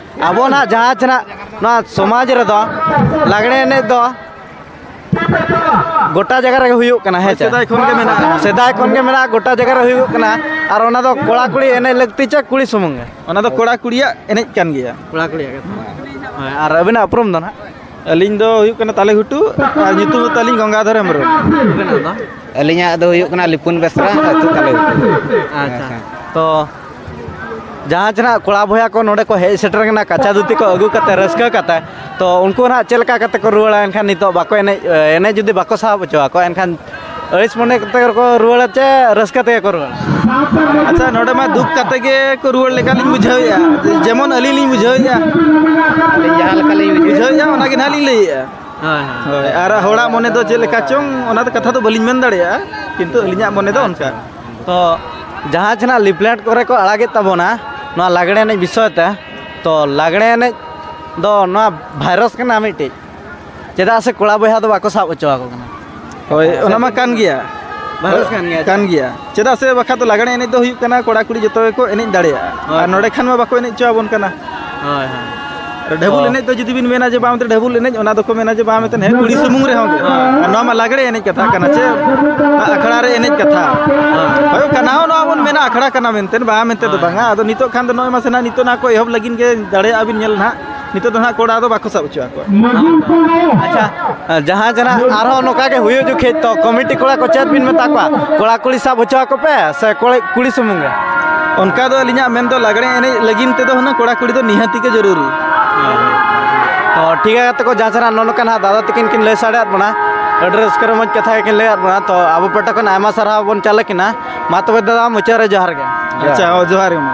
ᱟᱵᱚ ᱱᱟᱜ ᱡᱟᱦᱟᱸ ᱪᱮ ᱱᱟᱜ ᱱᱚᱣᱟ ᱥᱚᱢᱟᱡᱽ ᱨᱮᱫᱚ ᱞᱟᱜᱽᱲᱮ ᱮᱱᱮᱡ ᱫᱚ ᱜᱚᱴᱟ ᱡᱟᱭᱜᱟ ᱨᱮᱜᱮ ᱦᱩᱭᱩᱜ ᱠᱟᱱᱟ, ᱦᱮᱸ ᱪᱮ? ᱥᱮᱫᱟᱭ ᱠᱷᱚᱱ ᱜᱮ ᱢᱮᱱᱟᱜᱼᱟ᱾ ᱥᱮᱫᱟᱭ ᱠᱷᱚᱱ ᱜᱮ ᱢᱮᱱᱟᱜᱼᱟ, ᱜᱚᱴᱟ ᱡᱟᱭᱜᱟ ᱨᱮ ᱦᱩᱭᱩᱜ ᱠᱟᱱᱟ᱾ ᱟᱨ ᱚᱱᱟ ᱫᱚ ᱠᱚᱲᱟ ᱠᱩᱲᱤ ᱮᱱᱮᱡ ᱞᱟᱹᱠᱛᱤ ᱪᱮ ᱠᱩᱲᱤ ᱥᱩᱢᱩᱝ ᱜᱮ? ᱚᱱᱟ ᱫᱚ ᱠᱚᱲᱟ ᱠᱩᱲᱤᱭᱟᱜ ᱮᱱᱮᱡ ᱠᱟᱱ ᱜᱮᱭᱟ᱾ ᱠᱚᱲᱟ ᱠᱩᱲᱤᱭᱟᱜ ᱜᱮ᱾ ᱦᱳᱭ, ᱟᱨ ᱟᱹᱵᱤᱱᱟᱜ ᱩᱯᱨᱩᱢ ᱫᱚ ᱱᱟᱦᱟᱜ? ᱟᱹᱞᱤᱧ ᱫᱚ ᱦᱩᱭᱩᱜ ᱠᱟᱱᱟ ᱛᱟᱞᱮ ᱜᱷᱩᱴᱩ, ᱟᱨ ᱧᱩᱛᱩᱢ ᱫᱚ ᱛᱟᱹᱞᱤᱧ ᱜᱚᱝᱜᱟᱫᱷᱚᱨ ᱦᱮᱢᱵᱨᱚᱢ᱾ ᱟᱹᱵᱤᱱᱟᱜ ᱫᱚ? ᱟᱹᱞᱤᱧᱟᱜ ᱫᱚ ᱦᱩᱭᱩᱜ ᱠᱟᱱᱟ ᱞᱤᱯᱩᱱ ᱵᱮᱥᱨᱟ, ᱟᱹᱛᱩ ᱛᱟᱞᱮ ᱜᱷᱩᱴᱩ᱾ ᱟᱪᱪᱷᱟ᱾ ᱦᱮᱸ᱾ ᱛᱚ ᱡᱟᱦᱟᱸ ᱪᱮ ᱱᱟᱜ ᱠᱚᱲᱟ ᱵᱚᱭᱦᱟ ᱠᱚ ᱱᱚᱰᱮ ᱠᱚ ᱦᱮᱡ ᱥᱮᱴᱮᱨ ᱠᱟᱱᱟ ᱠᱟᱪᱟ ᱫᱷᱩᱛᱤ ᱠᱚ ᱟᱹᱜᱩ ᱠᱟᱛᱮ, ᱨᱟᱹᱥᱠᱟᱹ ᱠᱟᱛᱮ, ᱛᱚ ᱩᱱᱠᱩ ᱱᱟᱦᱟᱜ ᱪᱮᱫ ᱞᱮᱠᱟ ᱠᱟᱛᱮ ᱠᱚ ᱨᱩᱣᱟᱹᱲᱟ? ᱮᱱᱠᱷᱟᱱ ᱱᱤᱛᱚᱜ ᱵᱟᱠᱚ ᱮᱱᱮᱡ, ᱮᱱᱮᱡ ᱡᱩᱫᱤ ᱵᱟᱠᱚ ᱥᱟᱵ ᱦᱚᱪᱚ ᱟᱠᱚᱣᱟ, ᱮᱱᱠᱷᱟᱱ ᱟᱹᱲᱤᱥ ᱢᱚᱱᱮ ᱠᱟᱛᱮ ᱠᱚ ᱨᱩᱣᱟᱹᱲᱟ ᱪᱮ ᱨᱟᱹᱥᱠᱟᱹ ᱛᱮᱜᱮ ᱠᱚ ᱨᱩᱣᱟᱹᱲᱟ? ᱟᱪᱪᱷᱟ, ᱱᱚᱰᱮ ᱢᱟ ᱫᱩᱠ ᱠᱟᱛᱮ ᱜᱮ ᱠᱚ ᱨᱩᱣᱟᱹᱲ ᱞᱮᱠᱟ ᱞᱤᱧ ᱵᱩᱡᱷᱟᱹᱣᱮᱫᱼᱟ, ᱡᱮᱢᱚᱱ ᱟᱹᱞᱤᱧ ᱞᱤᱧ ᱵᱩᱡᱷᱟᱹᱣᱮᱫᱼᱟ᱾ ᱟᱹᱞᱤᱧ ᱡᱟᱦᱟᱸ ᱞᱮᱠᱟ ᱞᱤᱧ ᱵᱩᱡᱷᱟᱹᱣᱮᱫᱼᱟ᱾ ᱵᱩᱡᱷᱟᱹᱣᱮᱫᱼᱟ, ᱚᱱᱟ ᱜᱮ ᱱᱟᱦᱟᱜ ᱞᱤᱧ ᱞᱟᱹᱭᱮᱫᱼᱟ᱾ ᱦᱳᱭ, ᱦᱳᱭ᱾ ᱦᱳᱭ, ᱟᱨ ᱦᱚᱲᱟᱜ ᱢᱚᱱᱮ ᱫᱚ ᱪᱮᱫ ᱞᱮᱠᱟ ᱪᱚᱝ, ᱚᱱᱟ ᱫᱚ ᱠᱟᱛᱷᱟ ᱫᱚ ᱵᱟᱹᱞᱤᱧ ᱢᱮᱱ ᱫᱟᱲᱮᱭᱟᱜᱼᱟ, ᱠᱤᱱᱛᱩ ᱟᱹᱞᱤᱧᱟᱜ ᱢᱚᱱᱮ ᱫᱚ ᱚᱱᱠᱟ᱾ ᱛᱚ ᱡᱟᱦᱟᱸ ᱪᱮ ᱱᱟᱜ ᱞᱤᱯᱞᱮᱴ ᱠᱚᱨᱮ ᱠᱚ ᱟᱲᱟᱜᱮᱫ ᱛᱟᱵᱚᱱᱟ ᱱᱚᱣᱟ ᱞᱟᱜᱽᱲᱮ ᱮᱱᱮᱡ ᱵᱤᱥᱚᱭ ᱛᱮ, ᱛᱚ ᱞᱟᱜᱽᱲᱮ ᱮᱱᱮᱡ ᱫᱚ ᱱᱚᱣᱟ ᱵᱷᱟᱭᱨᱟᱥ ᱠᱟᱱᱟ ᱢᱤᱫᱴᱤᱡ, ᱪᱮᱫᱟᱜ ᱥᱮ ᱠᱚᱲᱟ ᱵᱚᱭᱦᱟ ᱫᱚ ᱵᱟᱠᱚ ᱥᱟᱵ ᱦᱚᱪᱚ ᱟᱠᱚ ᱠᱟᱱᱟ᱾ ᱦᱳᱭ, ᱚᱱᱟ ᱢᱟ ᱠᱟᱱ ᱜᱮᱭᱟ᱾ ᱵᱷᱟᱭᱨᱟᱥ ᱠᱟᱱ ᱜᱮᱭᱟ᱾ ᱠᱟᱱ ᱜᱮᱭᱟ᱾ ᱪᱮᱫᱟᱜ ᱥᱮ ᱵᱟᱠᱷᱟᱡ ᱫᱚ ᱞᱟᱜᱽᱲᱮ ᱮᱱᱮᱡ ᱫᱚ ᱦᱩᱭᱩᱜ ᱠᱟᱱᱟ ᱠᱚᱲᱟ ᱠᱩᱲᱤ ᱡᱚᱛᱚ ᱜᱮᱠᱚ ᱮᱱᱮᱡ ᱫᱟᱲᱮᱭᱟᱜᱼᱟ᱾ ᱦᱳᱭ᱾ ᱟᱨ ᱱᱚᱰᱮ ᱠᱷᱟᱱ ᱢᱟ ᱵᱟᱠᱚ ᱮᱱᱮᱡ ᱦᱚᱪᱚ ᱟᱵᱚᱱ ᱠᱟᱱᱟ᱾ ᱦᱳᱭ, ᱦᱳᱭ᱾ ᱟᱨ ᱰᱷᱟᱹᱵᱩᱞ ᱚ᱾ ᱮᱱᱮᱡ ᱫᱚ ᱡᱩᱫᱤ ᱵᱤᱱ ᱢᱮᱱᱟ ᱡᱮ ᱵᱟᱝ ᱢᱮᱱᱛᱮ ᱰᱷᱟᱹᱵᱩᱞ ᱮᱱᱮᱡ, ᱚᱱᱟ ᱫᱚᱠᱚ ᱢᱮᱱᱟ ᱡᱮ ᱵᱟᱝ ᱢᱮᱱᱛᱮ ᱦᱮᱸ ᱠᱩᱲᱤ ᱥᱩᱢᱩᱝ ᱨᱮᱦᱚᱸ ᱜᱮ᱾ ᱦᱳᱭ᱾ ᱟᱨ ᱱᱚᱣᱟ ᱢᱟ ᱞᱟᱜᱽᱲᱮ ᱮᱱᱮᱡ ᱠᱟᱛᱷᱟ ᱠᱟᱱᱟ ᱪᱮ ᱟᱠᱷᱲᱟ ᱨᱮ ᱮᱱᱮᱡ ᱠᱟᱛᱷᱟ᱾ ᱦᱳᱭ᱾ ᱦᱳᱭ, ᱠᱟᱱᱟ ᱦᱚᱸ ᱱᱚᱣᱟ ᱵᱚᱱ ᱢᱮᱱᱟ ᱟᱠᱷᱲᱟ ᱠᱟᱱᱟ ᱢᱮᱱᱛᱮ, ᱵᱟᱝ ᱢᱮᱱᱛᱮ ᱫᱚ ᱦᱳᱭ᱾ ᱵᱟᱝᱟ᱾ ᱟᱫᱚ ᱱᱤᱛᱚᱜ ᱠᱷᱟᱱ ᱫᱚ ᱱᱚᱜᱼᱚᱭ ᱢᱟ ᱥᱮ ᱱᱟᱜ ᱱᱤᱛᱚᱜ ᱱᱟᱜ ᱠᱚ ᱮᱦᱚᱵ ᱞᱟᱹᱜᱤᱫ ᱜᱮ ᱫᱟᱲᱮᱭᱟᱜᱼᱟ ᱵᱤᱱ ᱧᱮᱞ ᱱᱟᱦᱟᱜ᱾ ᱱᱤᱛᱚᱜ ᱫᱚ ᱱᱟᱦᱟᱜ ᱠᱚᱲᱟ ᱫᱚ ᱵᱟᱠᱚ ᱥᱟᱵ ᱦᱚᱪᱚ ᱟᱠᱚᱣᱟ᱾ ᱟᱪᱪᱷᱟ, ᱡᱟᱦᱟᱸ ᱡᱟᱦᱟᱸ ᱟᱨᱦᱚᱸ ᱱᱚᱝᱠᱟ ᱜᱮ ᱦᱩᱭᱩᱜ ᱡᱚᱠᱷᱮᱡ ᱛᱚ ᱠᱚᱢᱤᱴᱤ ᱠᱚᱲᱟ ᱠᱚ ᱪᱮᱫ ᱵᱤᱱ ᱢᱮᱛᱟ ᱠᱚᱣᱟ? ᱠᱚᱲᱟ ᱠᱩᱲᱤ ᱥᱟᱵ ᱦᱚᱪᱚ ᱟᱠᱚ ᱯᱮ ᱥᱮ ᱠᱚᱲᱟ ᱠᱩᱲᱤ ᱥᱩᱢᱩᱝ ᱜᱮ? ᱚᱱᱠᱟ ᱫᱚ ᱟᱹᱞᱤᱧᱟᱜ ᱢᱮᱱ ᱫᱚ ᱞᱟᱜᱽᱲᱮ ᱮᱱᱮᱡ ᱞᱟᱹᱜᱤᱫ ᱛᱮᱫᱚ ᱦᱩᱱᱟᱹᱝ ᱠᱚᱲᱟ ᱠᱩᱲᱤ ᱫᱚ ᱱᱤᱦᱟᱹᱛᱤ ᱜᱮ ᱡᱚᱨᱩᱨᱤ᱾ ᱛᱚ ᱴᱷᱤᱠ ᱜᱮᱭᱟ ᱜᱟᱛᱮ ᱠᱚ, ᱡᱟᱦᱟᱸ ᱥᱮᱱᱟᱜ ᱱᱚᱜᱼᱚ ᱱᱚᱝᱠᱟ ᱱᱟᱦᱟᱜ ᱫᱟᱫᱟ ᱛᱟᱹᱠᱤᱱ ᱠᱤᱱ ᱞᱟᱹᱭ ᱥᱟᱰᱮᱭᱟᱫ ᱵᱚᱱᱟ, ᱟᱹᱰᱤ ᱨᱟᱹᱥᱠᱟᱹ ᱨᱚᱢᱚᱡᱽ ᱠᱟᱛᱷᱟ ᱜᱮᱠᱤᱱ ᱞᱟᱹᱭᱟᱫ ᱵᱚᱱᱟ᱾ ᱛᱚ ᱟᱵᱚ ᱯᱟᱦᱴᱟ ᱠᱷᱚᱱ ᱟᱭᱢᱟ ᱥᱟᱨᱦᱟᱣ ᱵᱚᱱ ᱪᱟᱞ ᱟᱹᱠᱤᱱᱟ᱾ ᱢᱟ ᱛᱚᱵᱮ ᱫᱟᱫᱟ, ᱢᱩᱪᱟᱹᱫ ᱨᱮ ᱡᱚᱦᱟᱨ ᱜᱮ᱾ ᱟᱪᱪᱷᱟ, ᱦᱳᱭ, ᱡᱚᱦᱟᱨ ᱜᱮ ᱢᱟ᱾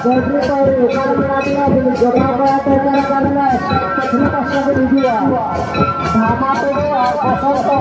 ᱯᱟᱹᱣᱨᱤ ᱚᱠᱟ ᱨᱮ ᱢᱮᱱᱟᱜ ᱵᱤᱱᱟ? ᱵᱤᱱ ᱡᱚᱴᱟᱣ ᱠᱚᱣᱟ ᱛᱚ ᱚᱠᱟ ᱞᱮᱠᱟ ᱨᱮ ᱯᱟᱹᱪᱷᱞᱟᱹ ᱯᱟᱥᱴᱟ ᱵᱤᱱ ᱦᱤᱡᱩᱜᱼᱟ᱾ ᱫᱷᱟᱢᱟ ᱴᱩᱰᱩ ᱟᱨ ᱵᱚᱥᱚᱱᱛᱚ᱾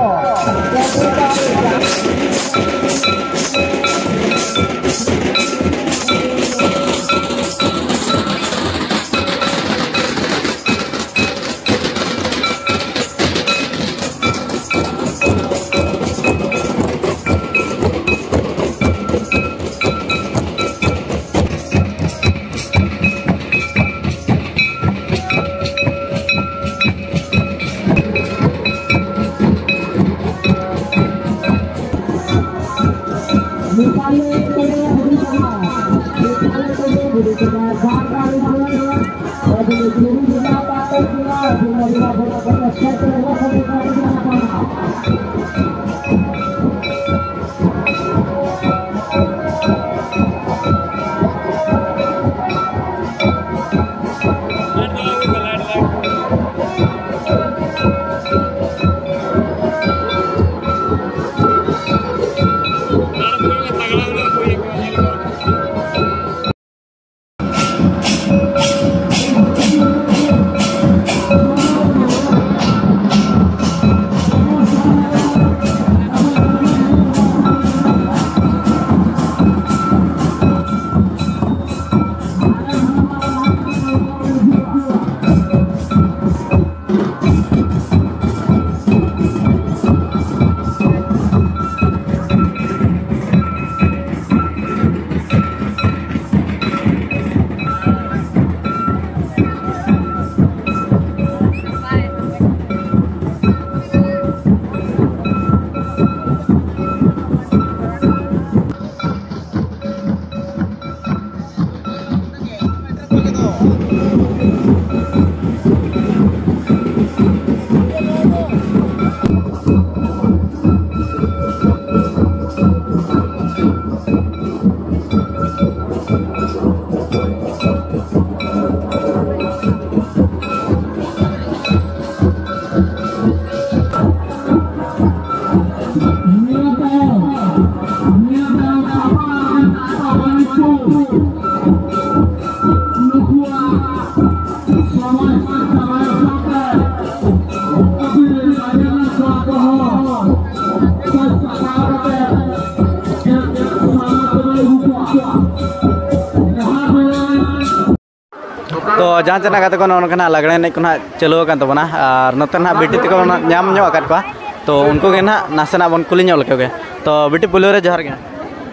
ᱛᱚ ᱡᱟᱦᱟᱸ ᱪᱮᱱᱟᱜ ᱜᱟᱛᱮ ᱠᱚ, ᱱᱚᱜᱼᱚ ᱱᱚᱝᱠᱟ ᱱᱟᱜ ᱞᱟᱜᱽᱲᱮ ᱮᱱᱮᱡ ᱠᱚ ᱱᱟᱜ ᱪᱟᱹᱞᱩ ᱟᱠᱟᱱ ᱛᱟᱵᱚᱱᱟ, ᱟᱨ ᱱᱚᱛᱮ ᱱᱟᱜ ᱵᱤᱴᱤ ᱛᱟᱠᱚ ᱱᱟᱜ ᱧᱟᱢ ᱧᱚᱜ ᱟᱠᱟᱫ ᱠᱚᱣᱟ᱾ ᱛᱚ ᱩᱱᱠᱩ ᱜᱮ ᱱᱟᱜ ᱱᱟᱥᱮᱱᱟᱜ ᱵᱚᱱ ᱠᱩᱞᱤ ᱧᱚᱜ ᱞᱮᱠᱚ ᱜᱮ᱾ ᱛᱚ ᱵᱤᱴᱤ, ᱯᱳᱭᱞᱳ ᱨᱮ ᱡᱚᱦᱟᱨ ᱜᱮ᱾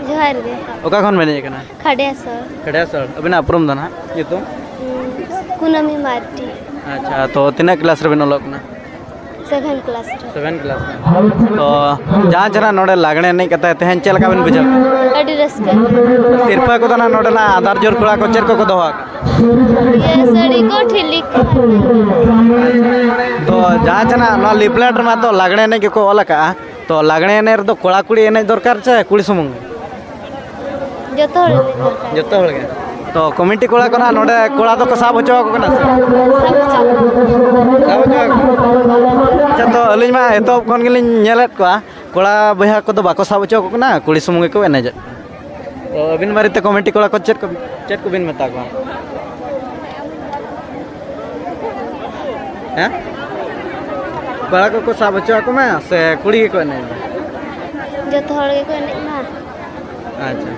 ᱡᱚᱦᱟᱨ ᱜᱮ᱾ ᱚᱠᱟ ᱠᱷᱚᱱ ᱵᱮᱱ ᱦᱮᱡ ᱟᱠᱟᱱᱟ? ᱠᱷᱟᱰᱮᱥᱚᱨ᱾ ᱠᱷᱟᱰᱮᱥᱚᱨ᱾ ᱟᱹᱵᱤᱱᱟᱜ ᱩᱯᱨᱩᱢ ᱫᱚ ᱱᱟᱦᱟᱜ ᱧᱩᱛᱩᱢ? ᱩᱸ, ᱠᱩᱱᱟᱹᱢᱤ ᱢᱟᱨᱰᱤ᱾ ᱟᱪᱪᱷᱟ, ᱛᱚ ᱛᱤᱱᱟᱹᱜ ᱠᱞᱟᱥ ᱨᱮᱵᱤᱱ ᱚᱞᱚᱜ ᱠᱟᱱᱟ? ᱥᱮᱵᱷᱮᱱ ᱠᱞᱟᱥ ᱨᱮ᱾ ᱥᱮᱵᱷᱮᱱ ᱠᱞᱟᱥ ᱨᱮ᱾ ᱛᱚ ᱡᱟᱦᱟᱸ ᱪᱮᱱᱟᱜ ᱱᱚᱰᱮ ᱞᱟᱜᱽᱲᱮ ᱮᱱᱮᱡ ᱠᱟᱛᱮ ᱛᱮᱦᱮᱧ ᱪᱮᱫ ᱞᱮᱠᱟ ᱵᱤᱱ ᱵᱩᱡᱷᱟᱹᱣ ᱠᱮᱫᱟ? ᱟᱹᱰᱤ ᱨᱟᱹᱥᱠᱟᱹ᱾ ᱥᱤᱨᱯᱟᱹ ᱠᱚᱫᱚ ᱱᱟᱜ ᱱᱚᱰᱮᱱᱟᱜ ᱟᱫᱟᱨ ᱡᱳᱨ ᱠᱚᱲᱟ ᱠᱚ ᱪᱮᱫ ᱠᱚᱠᱚ ᱫᱚᱦᱚ ᱟᱠᱟᱫᱟ? ᱤᱭᱟᱹ, ᱥᱟᱹᱲᱤ ᱠᱚ, ᱴᱷᱤᱞᱤ ᱠᱚ᱾ ᱛᱚ ᱡᱟᱦᱟᱸ ᱪᱮᱱᱟᱜ ᱱᱚᱣᱟ ᱞᱤᱯᱞᱮᱴ ᱨᱮᱢᱟ ᱛᱚ ᱞᱟᱜᱽᱲᱮ ᱮᱱᱮᱡ ᱜᱮᱠᱚ ᱚᱞ ᱟᱠᱟᱫᱼᱟ, ᱛᱚ ᱞᱟᱜᱽᱲᱮ ᱮᱱᱮᱡ ᱨᱮᱫᱚ ᱠᱚᱲᱟ ᱠᱩᱲᱤ ᱮᱱᱮᱡ ᱫᱚᱨᱠᱟᱨ ᱪᱮ ᱠᱩᱲᱤ ᱥᱩᱢᱩᱝ ᱜᱮ? ᱡᱚᱛᱚ ᱦᱚᱲ ᱮᱱᱮᱡ ᱫᱚᱨᱠᱟᱨ᱾ ᱡᱚᱛᱚ ᱦᱚᱲ ᱜᱮ᱾ ᱛᱚ ᱠᱚᱢᱤᱴᱤ ᱠᱚᱲᱟ ᱠᱚ ᱱᱟᱜ ᱱᱚᱰᱮ ᱠᱚᱲᱟ ᱫᱚᱠᱚ ᱥᱟᱵ ᱦᱚᱪᱚ ᱟᱠᱚ ᱠᱟᱱᱟ ᱥᱮ? ᱥᱟᱵ ᱦᱚᱪᱚ ᱟᱠᱚ᱾ ᱥᱟᱵ ᱦᱚᱪᱚ ᱟᱠᱚ᱾ ᱟᱪᱪᱷᱟ, ᱛᱚ ᱟᱹᱞᱤᱧ ᱢᱟ ᱮᱛᱚᱦᱚᱵ ᱠᱷᱚᱱ ᱜᱮᱞᱤᱧ ᱧᱮᱞᱮᱫ ᱠᱚᱣᱟ, ᱠᱚᱲᱟ ᱵᱚᱭᱦᱟ ᱠᱚᱫᱚ ᱵᱟᱠᱚ ᱥᱟᱵ ᱦᱚᱪᱚ ᱟᱠᱚ ᱠᱟᱱᱟ, ᱠᱩᱲᱤ ᱥᱩᱢᱩᱝ ᱜᱮᱠᱚ ᱮᱱᱮᱡᱮᱫ ᱠᱟᱱᱟ᱾ ᱛᱚ ᱟᱹᱵᱤᱱ ᱵᱟᱨᱮᱛᱮ ᱠᱚᱢᱤᱴᱤ ᱠᱚᱲᱟ ᱠᱚ ᱪᱮᱫ ᱠᱚ, ᱪᱮᱫ ᱠᱚᱵᱤᱱ ᱢᱮᱛᱟ ᱠᱚᱣᱟ? ᱦᱮᱸ? ᱠᱚᱲᱟ ᱠᱚᱠᱚ ᱥᱟᱵ ᱦᱚᱪᱚ ᱟᱠᱚ ᱢᱟ ᱥᱮ ᱠᱩᱲᱤ ᱜᱮᱠᱚ ᱮᱱᱮᱡ ᱢᱟ? ᱡᱚᱛᱚ ᱦᱚᱲ ᱜᱮᱠᱚ ᱮᱱᱮᱡ ᱢᱟ᱾ ᱟᱪᱪᱷᱟ᱾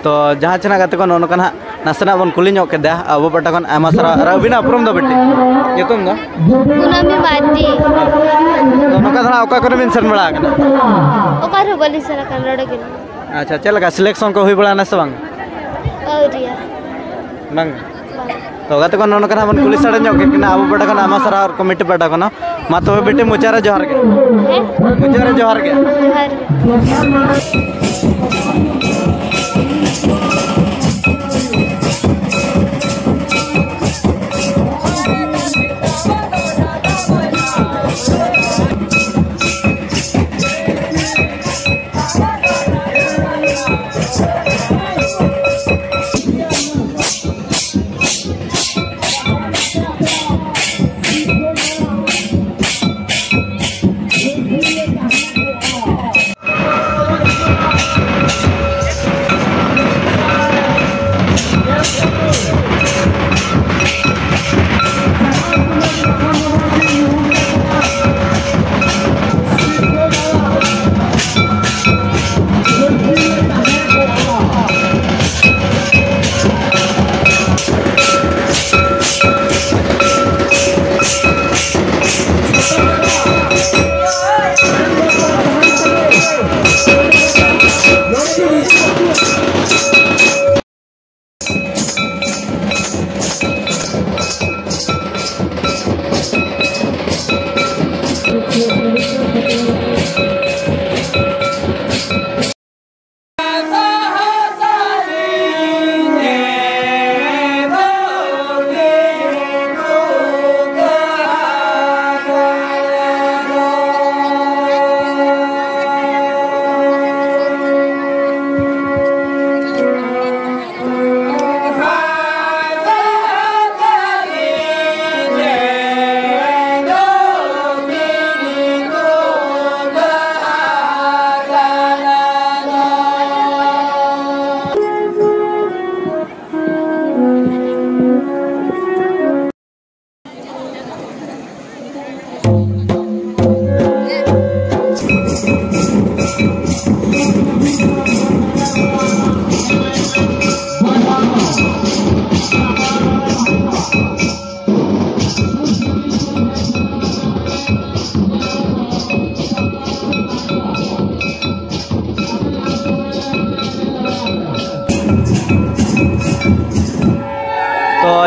ᱛᱚ ᱡᱟᱦᱟᱸ ᱪᱮᱱᱟᱜ ᱜᱟᱛᱮ ᱠᱚ, ᱱᱚᱜᱼᱚ ᱱᱚᱝᱠᱟ ᱱᱟᱦᱟᱜ ᱱᱟᱥᱮᱱᱟᱜ ᱵᱚᱱ ᱠᱩᱞᱤ ᱧᱚᱜ ᱠᱮᱫᱟ ᱟᱵᱚ ᱯᱟᱦᱴᱟ ᱠᱷᱚᱱ᱾ ᱟᱭᱢᱟ ᱥᱟᱨᱦᱟᱣ᱾ ᱟᱨ ᱟᱹᱵᱤᱱᱟᱜ ᱩᱯᱨᱩᱢ ᱫᱚ ᱵᱤᱴᱤ? ᱧᱩᱛᱩᱢ ᱫᱚ? ᱠᱩᱱᱟᱹᱢᱤ ᱢᱟᱨᱰᱤ᱾ ᱛᱚ ᱱᱚᱝᱠᱟ ᱫᱚ ᱱᱟᱦᱟᱜ ᱚᱠᱟ ᱠᱚᱨᱮ ᱵᱤᱱ ᱥᱮᱱ ᱵᱟᱲᱟ ᱟᱠᱟᱱᱟ? ᱚᱠᱟ ᱨᱮᱦᱚᱸ ᱵᱟᱹᱞᱤᱧ ᱥᱮᱱ ᱟᱠᱟᱱᱟ, ᱱᱚᱰᱮ ᱜᱮ᱾ ᱟᱪᱪᱷᱟ, ᱪᱮᱫ ᱞᱮᱠᱟ ᱥᱤᱞᱮᱠᱥᱚᱱ ᱠᱚ ᱦᱩᱭ ᱵᱟᱲᱟᱭᱮᱱᱟ ᱥᱮ ᱵᱟᱝ? ᱟᱹᱣᱨᱤᱭᱟ᱾ ᱵᱟᱝ? ᱵᱟᱝ᱾ ᱛᱚ ᱜᱟᱛᱮ ᱠᱚ, ᱱᱚᱜᱼᱚ ᱱᱚᱝᱠᱟ ᱱᱟᱦᱟᱜ ᱵᱚᱱ ᱠᱩᱞᱤ ᱥᱟᱰᱮ ᱧᱚᱜ ᱠᱮᱫ ᱠᱤᱱᱟ ᱟᱵᱚ ᱯᱟᱦᱴᱟ ᱠᱷᱚᱱ, ᱟᱭᱢᱟ ᱥᱟᱨᱦᱟᱣ ᱟᱨ ᱠᱚᱢᱤᱴᱤ ᱯᱟᱦᱴᱟ ᱠᱷᱚᱱ ᱦᱚᱸ᱾ ᱢᱟ ᱛᱚᱵᱮ ᱵᱤᱴᱤ, ᱢᱩᱪᱟᱹᱫ ᱨᱮ ᱡᱚᱦᱟᱨ ᱜᱮ᱾ ᱦᱮᱸ? ᱢᱩᱪᱟᱹᱫ ᱨᱮ ᱡᱚᱦᱟᱨ ᱜᱮ᱾ ᱡᱚᱦᱟᱨ ᱜᱮ᱾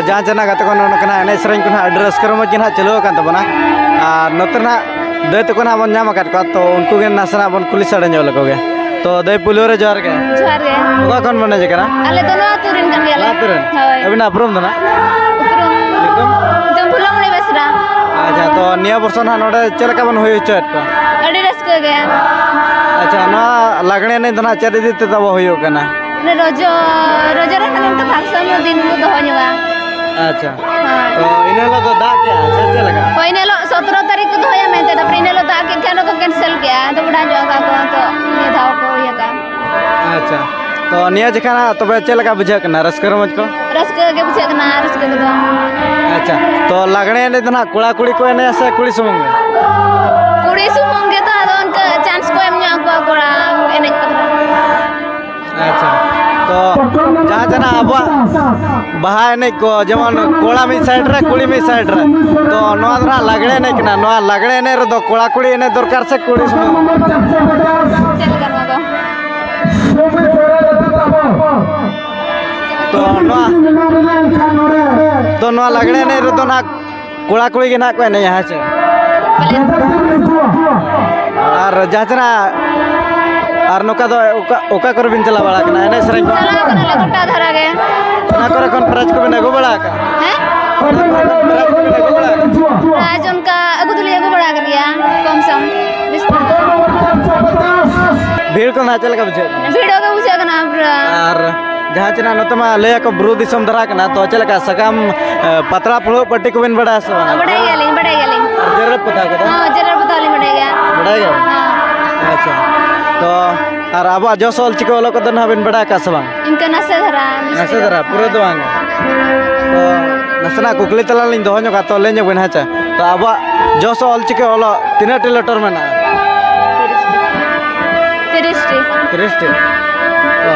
ᱡᱟᱦᱟᱸ ᱪᱮᱱᱟᱜ ᱜᱟᱛᱮ ᱠᱚ, ᱱᱚᱜᱼᱚ ᱱᱚᱝᱠᱟᱱᱟᱜ ᱮᱱᱮᱡ ᱥᱮᱨᱮᱧ ᱠᱚ ᱱᱟᱦᱟᱜ ᱟᱹᱰᱤ ᱨᱟᱹᱥᱠᱟᱹ ᱨᱚᱢᱚᱡᱽ ᱜᱮ ᱱᱟᱦᱟᱜ ᱪᱟᱹᱞᱩ ᱟᱠᱟᱱ ᱛᱟᱵᱚᱱᱟ᱾ ᱟᱨ ᱱᱚᱛᱮ ᱱᱟᱦᱟᱜ ᱫᱟᱹᱭ ᱛᱟᱠᱚ ᱱᱟᱦᱟᱜ ᱵᱚᱱ ᱧᱟᱢ ᱟᱠᱟᱫ ᱠᱚᱣᱟ, ᱛᱚ ᱩᱱᱠᱩ ᱜᱮ ᱱᱟᱥᱮᱱᱟᱜ ᱵᱚᱱ ᱠᱩᱞᱤ ᱥᱟᱰᱮ ᱧᱚᱜ ᱞᱮᱠᱚ ᱜᱮ᱾ ᱛᱚ ᱫᱟᱹᱭ, ᱯᱩᱭᱞᱩ ᱨᱮ ᱡᱚᱦᱟᱨ ᱜᱮ᱾ ᱡᱚᱦᱟᱨ ᱜᱮ᱾ ᱚᱠᱟ ᱠᱷᱚᱱ ᱵᱚᱱ ᱦᱮᱡ ᱟᱠᱟᱱᱟ? ᱟᱞᱮ ᱫᱚ ᱱᱚᱣᱟ ᱟᱹᱛᱩ ᱨᱮᱱ ᱠᱟᱱ ᱜᱮᱭᱟᱞᱮ᱾ ᱱᱚᱣᱟ ᱟᱹᱛᱩ ᱨᱮᱱ? ᱦᱳᱭ᱾ ᱟᱹᱵᱤᱱᱟᱜ ᱩᱯᱨᱩᱢ ᱫᱚ ᱱᱟᱦᱟᱜ? ᱩᱯᱨᱩᱢ? ᱧᱩᱛᱩᱢ? ᱧᱩᱛᱩᱢ ᱯᱷᱩᱞᱚᱢᱚᱱᱤ ᱵᱮᱥᱨᱟ᱾ ᱟᱪᱪᱷᱟ, ᱛᱚ ᱱᱤᱭᱟᱹ ᱵᱚᱨᱥᱚ ᱱᱟᱦᱟᱜ ᱱᱚᱰᱮ ᱪᱮᱫ ᱞᱮᱠᱟ ᱵᱚᱱ ᱦᱩᱭ ᱦᱚᱪᱚᱭᱮᱫ ᱠᱚᱣᱟ? ᱟᱹᱰᱤ ᱨᱟᱹᱥᱠᱟᱹ ᱜᱮ᱾ ᱟᱪᱪᱷᱟ, ᱱᱚᱣᱟ ᱞᱟᱜᱽᱬᱮ ᱮᱱᱮᱡ ᱫᱚ ᱱᱟᱦᱟᱜ ᱪᱮᱫ ᱤᱫᱤ ᱛᱮ ᱛᱟᱵᱚ ᱦᱩᱭᱩᱜ ᱠᱟᱱᱟ? ᱚᱱᱮ ᱨᱚᱡᱚ, ᱨᱚᱡᱚ ᱨᱮ ᱢᱟᱱᱮ ᱚᱱᱠᱟ function ᱫᱤᱱ ᱵᱚ ᱫᱚᱦᱚ ᱧᱚᱜᱟ᱾ ᱟᱪᱪᱷᱟ᱾ ᱦᱳᱭ᱾ ᱛᱚ ᱤᱱᱟᱹ ᱦᱤᱞᱳᱜ ᱫᱚ ᱫᱟᱜ ᱠᱮᱜᱼᱟ ᱥᱮ ᱪᱮᱫ ᱞᱮᱠᱟ? ᱦᱳᱭ, ᱤᱱᱟᱹ ᱦᱤᱞᱳᱜ ᱥᱚᱛᱨᱚ ᱛᱟᱹᱨᱤᱠᱷ ᱠᱚ ᱫᱚᱦᱚᱭᱟ ᱢᱮᱱᱛᱮ, ᱛᱟᱨᱯᱚᱨᱮ ᱤᱱᱟᱹ ᱦᱤᱞᱳᱜ ᱫᱟᱜ ᱠᱮᱫ ᱠᱷᱟᱱ ᱚᱱᱟ ᱠᱚ cancel ᱠᱮᱜᱼᱟ, ᱟᱫᱚ ᱵᱟᱰᱟᱭ ᱧᱚᱜ ᱟᱠᱟᱫ ᱠᱚ ᱛᱚ ᱱᱤᱭᱟᱹ ᱫᱷᱟᱣ ᱠᱚ ᱤᱭᱟᱹ ᱠᱟᱜᱼᱟ᱾ ᱟᱪᱪᱷᱟ, ᱛᱚ ᱱᱤᱭᱟᱹ ᱡᱮᱠᱷᱟ ᱱᱟᱜ ᱛᱚᱵᱮ ᱪᱮᱫ ᱞᱮᱠᱟ ᱵᱩᱡᱷᱟᱹᱜ ᱠᱟᱱᱟ, ᱨᱟᱹᱥᱠᱟᱹ ᱨᱚᱢᱚᱡᱽ ᱠᱚ? ᱨᱟᱹᱥᱠᱟᱹ ᱜᱮ ᱵᱩᱡᱷᱟᱹᱜ ᱠᱟᱱᱟ, ᱨᱟᱹᱥᱠᱟᱹ ᱠᱚᱫᱚ᱾ ᱟᱪᱪᱷᱟ, ᱛᱚ ᱞᱟᱜᱽᱬᱮ ᱮᱱᱮᱡ ᱫᱚ ᱱᱟᱜ ᱠᱚᱲᱟ ᱠᱩᱲᱤ ᱠᱚ ᱮᱱᱮᱡᱼᱟ ᱥᱮ ᱠᱩᱲᱤ ᱥᱩᱢᱩᱝ ᱜᱮ? ᱠᱩᱲᱤ ᱥᱩᱢᱩᱝ ᱜᱮ ᱛᱚ, ᱟᱫᱚ ᱚᱱᱠᱟ chance ᱠᱚ ᱮᱢ ᱧᱚᱜ ᱟᱠᱚᱣᱟ ᱠᱚᱲᱟ ᱮᱱᱮᱡ ᱯᱟᱹᱴᱷᱩᱣᱟᱹ᱾ ᱟᱪᱪᱷᱟ, ᱛᱚ ᱡᱟᱦᱟᱸ ᱛᱤᱱᱟᱹᱜ ᱟᱵᱚᱣᱟᱜ ᱵᱟᱦᱟ ᱮᱱᱮᱡ ᱠᱚ, ᱡᱮᱢᱚᱱ ᱠᱚᱲᱟ ᱢᱤᱫ side ᱨᱮ, ᱠᱩᱲᱤ ᱢᱤᱫ side ᱨᱮ, ᱛᱚ ᱱᱚᱣᱟ ᱫᱚ ᱱᱟᱜ ᱞᱟᱜᱽᱬᱮ ᱮᱱᱮᱡ ᱠᱟᱱᱟ᱾ ᱱᱚᱣᱟ ᱞᱟᱜᱽᱬᱮ ᱮᱱᱮᱡ ᱨᱮᱫᱚ ᱠᱚᱲᱟ ᱠᱩᱲᱤ ᱮᱱᱮᱡ ᱫᱚᱨᱠᱟᱨ ᱥᱮ ᱠᱩᱲᱤ ᱥᱩᱢᱩᱝ? ᱪᱮᱫ ᱞᱮᱠᱟ ᱱᱚᱣᱟ ᱫᱚ? ᱛᱚ ᱱᱚᱣᱟ, ᱛᱚ ᱱᱚᱣᱟ ᱞᱟᱜᱽᱬᱮ ᱮᱱᱮᱡ ᱨᱮᱫᱚ ᱱᱟᱜ ᱠᱚᱲᱟ ᱠᱩᱲᱤ ᱜᱮ ᱱᱟᱜ ᱠᱚ ᱮᱱᱮᱡᱼᱟ, ᱦᱮᱸ ᱪᱮ? ᱯᱟᱞᱮᱱ᱾ ᱟᱨ ᱡᱟᱦᱟᱸ ᱛᱤᱱᱟᱹᱜ, ᱟᱨ ᱱᱚᱝᱠᱟ ᱫᱚ ᱚᱠᱟ, ᱚᱠᱟ ᱠᱚᱨᱮ ᱵᱤᱱ ᱪᱟᱞᱟᱣ ᱵᱟᱲᱟ ᱟᱠᱟᱱᱟ ᱮᱱᱮᱡ ᱥᱮᱨᱮᱧ ᱠᱚ? ᱪᱟᱞᱟᱣ ᱠᱟᱱᱟᱞᱮ ᱜᱚᱴᱟ ᱫᱷᱟᱨᱟ ᱜᱮ᱾ ᱚᱱᱟ ᱠᱚᱨᱮ ᱠᱷᱚᱱ prize ᱠᱚᱵᱤᱱ ᱟᱹᱜᱩ ᱵᱟᱲᱟ ᱟᱠᱟᱫᱼᱟ? ᱦᱮᱸ? ᱚᱱᱟ ᱠᱚᱨᱮ ᱠᱷᱚᱱ prize ᱠᱚᱵᱤᱱ ᱟᱹᱜᱩ ᱵᱟᱲᱟ ᱟᱠᱟᱫᱼᱟ? Prize ᱚᱱᱠᱟ ᱟᱹᱜᱩ ᱫᱚᱞᱤᱧ ᱟᱹᱜᱩ ᱵᱟᱲᱟ ᱟᱠᱟᱫ ᱜᱮᱭᱟ, ᱠᱚᱢ ᱥᱚᱢ, ᱵᱮᱥᱤ ᱫᱚ ᱵᱟᱝ᱾ ᱵᱷᱤᱲ ᱠᱚ ᱱᱟᱦᱟᱜ ᱪᱮᱫ ᱞᱮᱠᱟ ᱵᱩᱡᱷᱟᱹᱜ ᱠᱟᱱᱟ? ᱵᱷᱤᱲ ᱜᱮ ᱵᱩᱡᱷᱟᱹᱜ ᱠᱟᱱᱟ ᱯᱩᱨᱟᱹ᱾ ᱟᱨ ᱡᱟᱦᱟᱸ ᱪᱮ ᱱᱟᱦᱟᱜ ᱱᱚᱛᱮ ᱢᱟ ᱞᱟᱹᱭ ᱟᱠᱚ ᱵᱩᱨᱩ ᱫᱤᱥᱚᱢ ᱫᱷᱟᱨᱟ ᱠᱟᱱᱟ, ᱛᱚ ᱪᱮᱫ ᱞᱮᱠᱟ ᱥᱟᱠᱟᱢ, ᱮ, ᱯᱟᱛᱲᱟ ᱯᱷᱩᱲᱩᱜ ᱯᱟᱹᱴᱤ ᱠᱚᱵᱤᱱ ᱵᱟᱲᱟᱭᱟ ᱥᱮ ᱵᱟᱝ? ᱵᱟᱰᱟᱭ ᱜᱮᱭᱟᱞᱤᱧ, ᱵᱟᱰᱟᱭ ᱜᱮᱭᱟᱞᱤᱧ᱾ ᱟᱨ ᱡᱮᱨᱮᱲ ᱯᱚᱛᱟᱣ ᱠᱚᱫᱚ? ᱦᱚᱸ, ᱡᱮᱨᱮᱲ ᱯᱚᱛᱟᱣ ᱞᱤᱧ ᱵᱟᱰᱟᱭ ᱜᱮᱭᱟ᱾ ᱵᱟᱰᱟᱭ ᱜᱮᱭᱟ? ᱦᱚᱸ᱾ ᱟᱪᱪᱷᱟ, ᱛᱚ ᱟᱨ ᱟᱵᱚᱣᱟᱜ ᱡᱚᱥ ᱚᱞ ᱪᱤᱠᱤ ᱚᱞᱚᱜ ᱠᱚᱫᱚ ᱱᱟᱦᱟᱜ ᱵᱤᱱ ᱵᱟᱰᱟᱭ ᱟᱠᱟᱫ ᱥᱮ ᱵᱟᱝ? ᱤᱱᱠᱟᱹ ᱱᱟᱥᱮ ᱫᱷᱟᱨᱟ, ᱵᱮᱥ ᱱᱟᱥᱮ ᱫᱷᱟᱨᱟ, ᱯᱩᱨᱟᱹ ᱫᱚ ᱵᱟᱝ᱾ ᱛᱚ ᱱᱟᱥᱮᱱᱟᱜ ᱠᱩᱠᱞᱤ ᱛᱟᱞᱟᱝ ᱞᱤᱧ ᱫᱚᱦᱚ ᱧᱚᱜᱟ, ᱛᱚ ᱞᱟᱹᱭ ᱧᱚᱜ ᱵᱤᱱ, ᱦᱮᱸ ᱪᱮ? ᱛᱚ ᱟᱵᱚᱣᱟᱜ ᱡᱚᱥ ᱚᱞ ᱪᱤᱠᱤ ᱚᱞᱚᱜ ᱛᱤᱱᱟᱹᱜ ᱴᱤ letter ᱢᱮᱱᱟᱜᱼᱟ? ᱛᱤᱨᱤᱥ ᱴᱤ᱾ ᱛᱤᱨᱤᱥ ᱴᱤ᱾ ᱚ᱾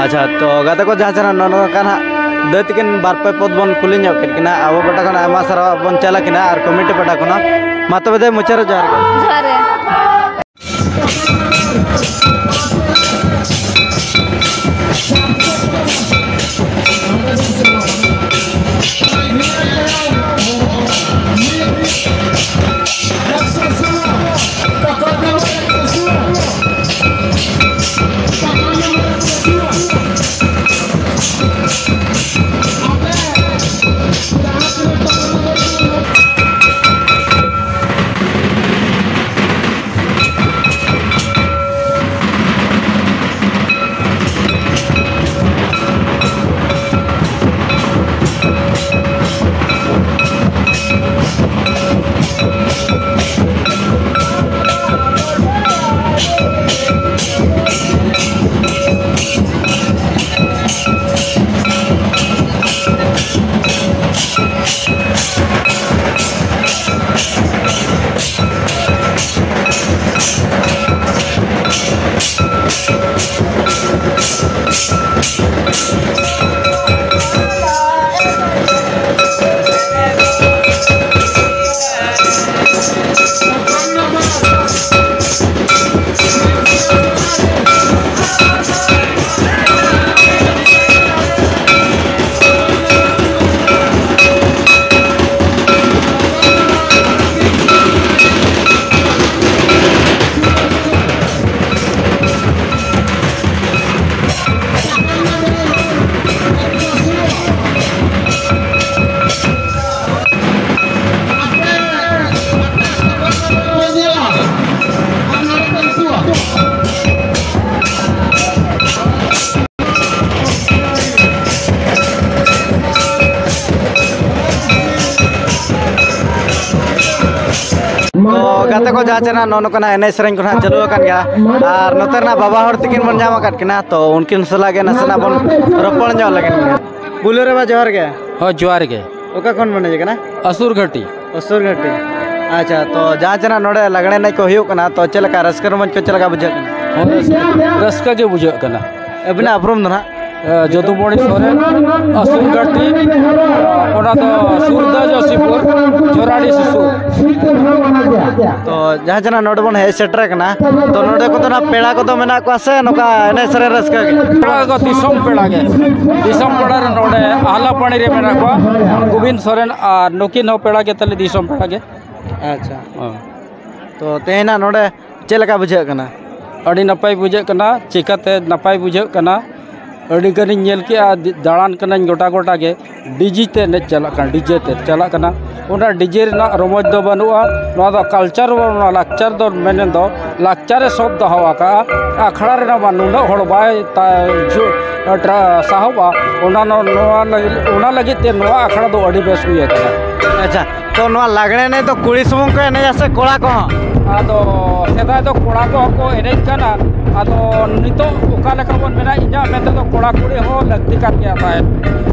ᱟᱪᱪᱷᱟ, ᱛᱚ ᱜᱟᱛᱮ ᱠᱚ, ᱡᱟᱦᱟᱸ ᱪᱮ ᱱᱟᱦᱟᱜ ᱱᱚᱜᱼᱚ ᱱᱚᱝᱠᱟ ᱱᱟᱦᱟᱜ ᱫᱟᱹᱭ ᱛᱤᱠᱤᱱ ᱵᱟᱨ ᱯᱮ ᱯᱚᱫ ᱵᱚᱱ ᱠᱩᱞᱤ ᱧᱚᱜ ᱠᱮᱫ ᱠᱤᱱᱟ, ᱟᱵᱚ ᱯᱟᱦᱴᱟ ᱠᱷᱚᱱ ᱟᱭᱢᱟ ᱥᱟᱨᱦᱟᱣ ᱵᱚᱱ ᱪᱟᱞ ᱟᱹᱠᱤᱱᱟ ᱟᱨ committee ᱯᱟᱦᱴᱟ ᱠᱷᱚᱱ ᱦᱚᱸ᱾ ᱢᱟ ᱛᱚᱵᱮ ᱫᱟᱹᱭ, ᱢᱩᱪᱟᱹᱫ ᱨᱮ ᱡᱚᱦᱟᱨ ᱜᱮ᱾ ᱡᱚᱦᱟᱨ ᱜᱮ᱾ ᱛᱟᱠᱚ ᱡᱟᱦᱟᱸ ᱪᱮ ᱱᱟᱜ ᱱᱚᱜᱼᱚ ᱱᱚᱝᱠᱟᱱᱟᱜ ᱮᱱᱮᱡ ᱥᱮᱨᱮᱧ ᱠᱚ ᱱᱟᱜ ᱪᱟᱹᱞᱩ ᱟᱠᱟᱱ ᱜᱮᱭᱟ᱾ ᱟᱨ ᱱᱚᱛᱮ ᱨᱮᱱᱟᱜ ᱵᱟᱵᱟ ᱦᱚᱲ ᱛᱤᱠᱤᱱ ᱵᱚᱱ ᱧᱟᱢ ᱟᱠᱟᱫ ᱠᱤᱱᱟ, ᱛᱚ ᱩᱱᱠᱤᱱ ᱥᱟᱞᱟᱜ ᱜᱮ ᱱᱟᱥᱮᱱᱟᱜ ᱵᱚᱱ ᱨᱚᱯᱚᱲ ᱧᱚᱜ ᱞᱮᱜᱮ᱾ ᱯᱩᱭᱞᱩ ᱨᱮ ᱢᱟ ᱡᱚᱦᱟᱨ ᱜᱮ᱾ ᱦᱳᱭ, ᱡᱚᱦᱟᱨ ᱜᱮ᱾ ᱚᱠᱟ ᱠᱷᱚᱱ ᱵᱚᱱ ᱦᱮᱡ ᱟᱠᱟᱱᱟ? ᱟᱥᱩᱨ ᱜᱷᱟᱹᱴᱤ᱾ ᱟᱥᱩᱨ ᱜᱷᱟᱹᱴᱤ᱾ ᱟᱪᱪᱷᱟ, ᱛᱚ ᱡᱟᱦᱟᱸ ᱪᱮ ᱱᱟᱜ ᱱᱚᱰᱮ ᱞᱟᱜᱽᱲᱮ ᱮᱱᱮᱡ ᱠᱚ ᱦᱩᱭᱩᱜ ᱠᱟᱱᱟ, ᱛᱚ ᱪᱮᱫ ᱞᱮᱠᱟ ᱨᱟᱹᱥᱠᱟᱹ ᱨᱚᱢᱚᱡᱽ ᱠᱚ ᱪᱮᱫ ᱞᱮᱠᱟ ᱵᱩᱡᱷᱟᱹᱜ ᱠᱟᱱᱟ? ᱦᱳᱭ, ᱨᱟᱹᱥᱠᱟᱹ, ᱨᱟᱹᱥᱠᱟᱹ ᱜᱮ ᱵᱩᱡᱷᱟᱹᱜ ᱠᱟᱱᱟ᱾ ᱟᱹᱵᱤᱱᱟᱜ ᱩᱯᱨᱩᱢ ᱫᱚ ᱱᱟᱜ? ᱮ, ᱡᱚᱫᱩᱢᱚᱬᱤ ᱥᱚᱨᱮᱱ, ᱟᱹᱥᱩᱞ ᱜᱟᱹᱴᱤ, ᱚᱱᱟ ᱫᱚ ᱥᱩᱨᱫᱟᱹ ᱡᱚᱥᱤᱯᱩᱨ, ᱡᱷᱚᱨᱟᱰᱤ ᱥᱩᱥᱩᱨ᱾ ᱛᱚ, ᱡᱟᱦᱟᱸ ᱡᱮ ᱱᱟᱜ ᱱᱚᱰᱮ ᱵᱚᱱ ᱦᱮᱡ ᱥᱮᱴᱮᱨ ᱟᱠᱟᱱᱟ, ᱛᱚ, ᱱᱚᱰᱮ ᱠᱚᱫᱚ ᱱᱟᱜ ᱯᱮᱲᱟ ᱠᱚᱫᱚ ᱢᱮᱱᱟᱜ ᱠᱚᱣᱟ ᱥᱮ ᱱᱚᱝᱠᱟ ᱮᱱᱮᱡ ᱥᱮᱨᱮᱧ ᱨᱟᱹᱥᱠᱟᱹ ᱜᱮ? ᱯᱮᱲᱟ ᱠᱚ ᱫᱤᱥᱚᱢ ᱯᱮᱲᱟ ᱜᱮ, ᱫᱤᱥᱚᱢ ᱯᱮᱲᱟ ᱨᱮ ᱱᱚᱰᱮ ᱟᱦᱞᱟᱯᱟᱲᱤ ᱨᱮ ᱢᱮᱱᱟᱜ ᱠᱚᱣᱟ, ᱜᱳᱵᱤᱱ ᱥᱚᱨᱮᱱ, ᱟᱨ ᱱᱩᱠᱤᱱ ᱦᱚᱸ ᱯᱮᱲᱟ ᱜᱮ ᱛᱟᱞᱮ, ᱫᱤᱥᱚᱢ ᱯᱮᱲᱟ ᱜᱮ᱾ ᱟᱪᱪᱷᱟ᱾ ᱦᱚᱸ᱾ ᱛᱚ, ᱛᱮᱦᱮᱧ ᱱᱟᱜ ᱱᱚᱰᱮ ᱪᱮᱫ ᱞᱮᱠᱟ ᱵᱩᱡᱷᱟᱹᱜ ᱠᱟᱱᱟ? ᱟᱹᱰᱤ ᱱᱟᱯᱟᱭ ᱵᱩᱡᱷᱟᱹᱜ ᱠᱟᱱᱟ᱾ ᱪᱤᱠᱟᱹᱛᱮ ᱱᱟᱯᱟᱭ ᱵᱩᱡᱷᱟᱹᱜ ᱠᱟᱱᱟ? ᱟᱹᱰᱤ ᱜᱟᱱᱤᱧ ᱧᱮᱞ ᱠᱮᱜᱼᱟ, ᱫᱟᱬᱟᱱ ᱠᱟᱹᱱᱟᱹᱧ ᱜᱚᱴᱟ ᱜᱚᱴᱟ ᱜᱮ, DJ ᱛᱮ ᱮᱱᱮᱡ ᱪᱟᱞᱟᱜ ᱠᱟᱱᱟ, DJ ᱛᱮ ᱪᱟᱞᱟᱜ ᱠᱟᱱᱟ᱾ ᱚᱱᱟ DJ ᱨᱮᱱᱟᱜ ᱨᱚᱢᱚᱡᱽ ᱫᱚ ᱵᱟᱹᱱᱩᱜᱼᱟ᱾ ᱱᱚᱣᱟ ᱫᱚ culture, ᱱᱚᱣᱟ ᱞᱟᱠᱪᱟᱨ ᱫᱚ ᱢᱮᱱᱮᱫ ᱫᱚ ᱞᱟᱠᱪᱟᱨ ᱮ ᱥᱚᱵ ᱫᱚᱦᱚ ᱟᱠᱟᱫᱼᱟ᱾ ᱟᱠᱷᱲᱟ ᱨᱮᱱᱟᱜ ᱢᱟ ᱱᱩᱱᱟᱹᱜ ᱦᱚᱲ ᱵᱟᱭ ᱛᱟ-, ᱡᱩ-, ᱴᱨᱟ-, ᱥᱟᱦᱚᱵᱼᱟ᱾ ᱚᱱᱟ ᱱᱚ-, ᱱᱚᱣᱟ ᱞᱟᱹᱜᱤᱫ, ᱚᱱᱟ ᱞᱟᱹᱜᱤᱫ ᱛᱮ ᱱᱚᱣᱟ ᱟᱠᱷᱲᱟ ᱫᱚ ᱟᱹᱰᱤ ᱵᱮᱥ ᱦᱩᱭ ᱟᱠᱟᱱᱟ᱾ ᱟᱪᱪᱷᱟ, ᱛᱚ ᱱᱚᱣᱟ ᱞᱟᱜᱽᱲᱮ ᱮᱱᱮᱡ ᱫᱚ ᱠᱩᱲᱤ ᱥᱩᱢᱩᱝ ᱠᱚ ᱮᱱᱮᱡᱟ ᱥᱮ ᱠᱚᱲᱟ ᱠᱚᱦᱚᱸ? ᱟᱫᱚ ᱥᱮᱫᱟᱭ ᱫᱚ ᱠᱚᱲᱟ ᱠᱚᱦᱚᱸ ᱠᱚ ᱮᱱᱮᱡ ᱠᱟᱱᱟ, ᱟᱫᱚ ᱱᱤᱛᱚᱜ ᱚᱠᱟ ᱞᱮᱠᱟ ᱵᱚᱱ ᱢᱮᱱᱟ, ᱤᱧᱟᱹᱜ ᱢᱮᱱ ᱛᱮᱫᱚ ᱠᱚᱲᱟ ᱠᱩᱲᱤ ᱦᱚᱸ ᱞᱟᱹᱠᱛᱤ ᱠᱟᱱ ᱜᱮᱭᱟ ᱛᱟᱦᱮᱸᱫ᱾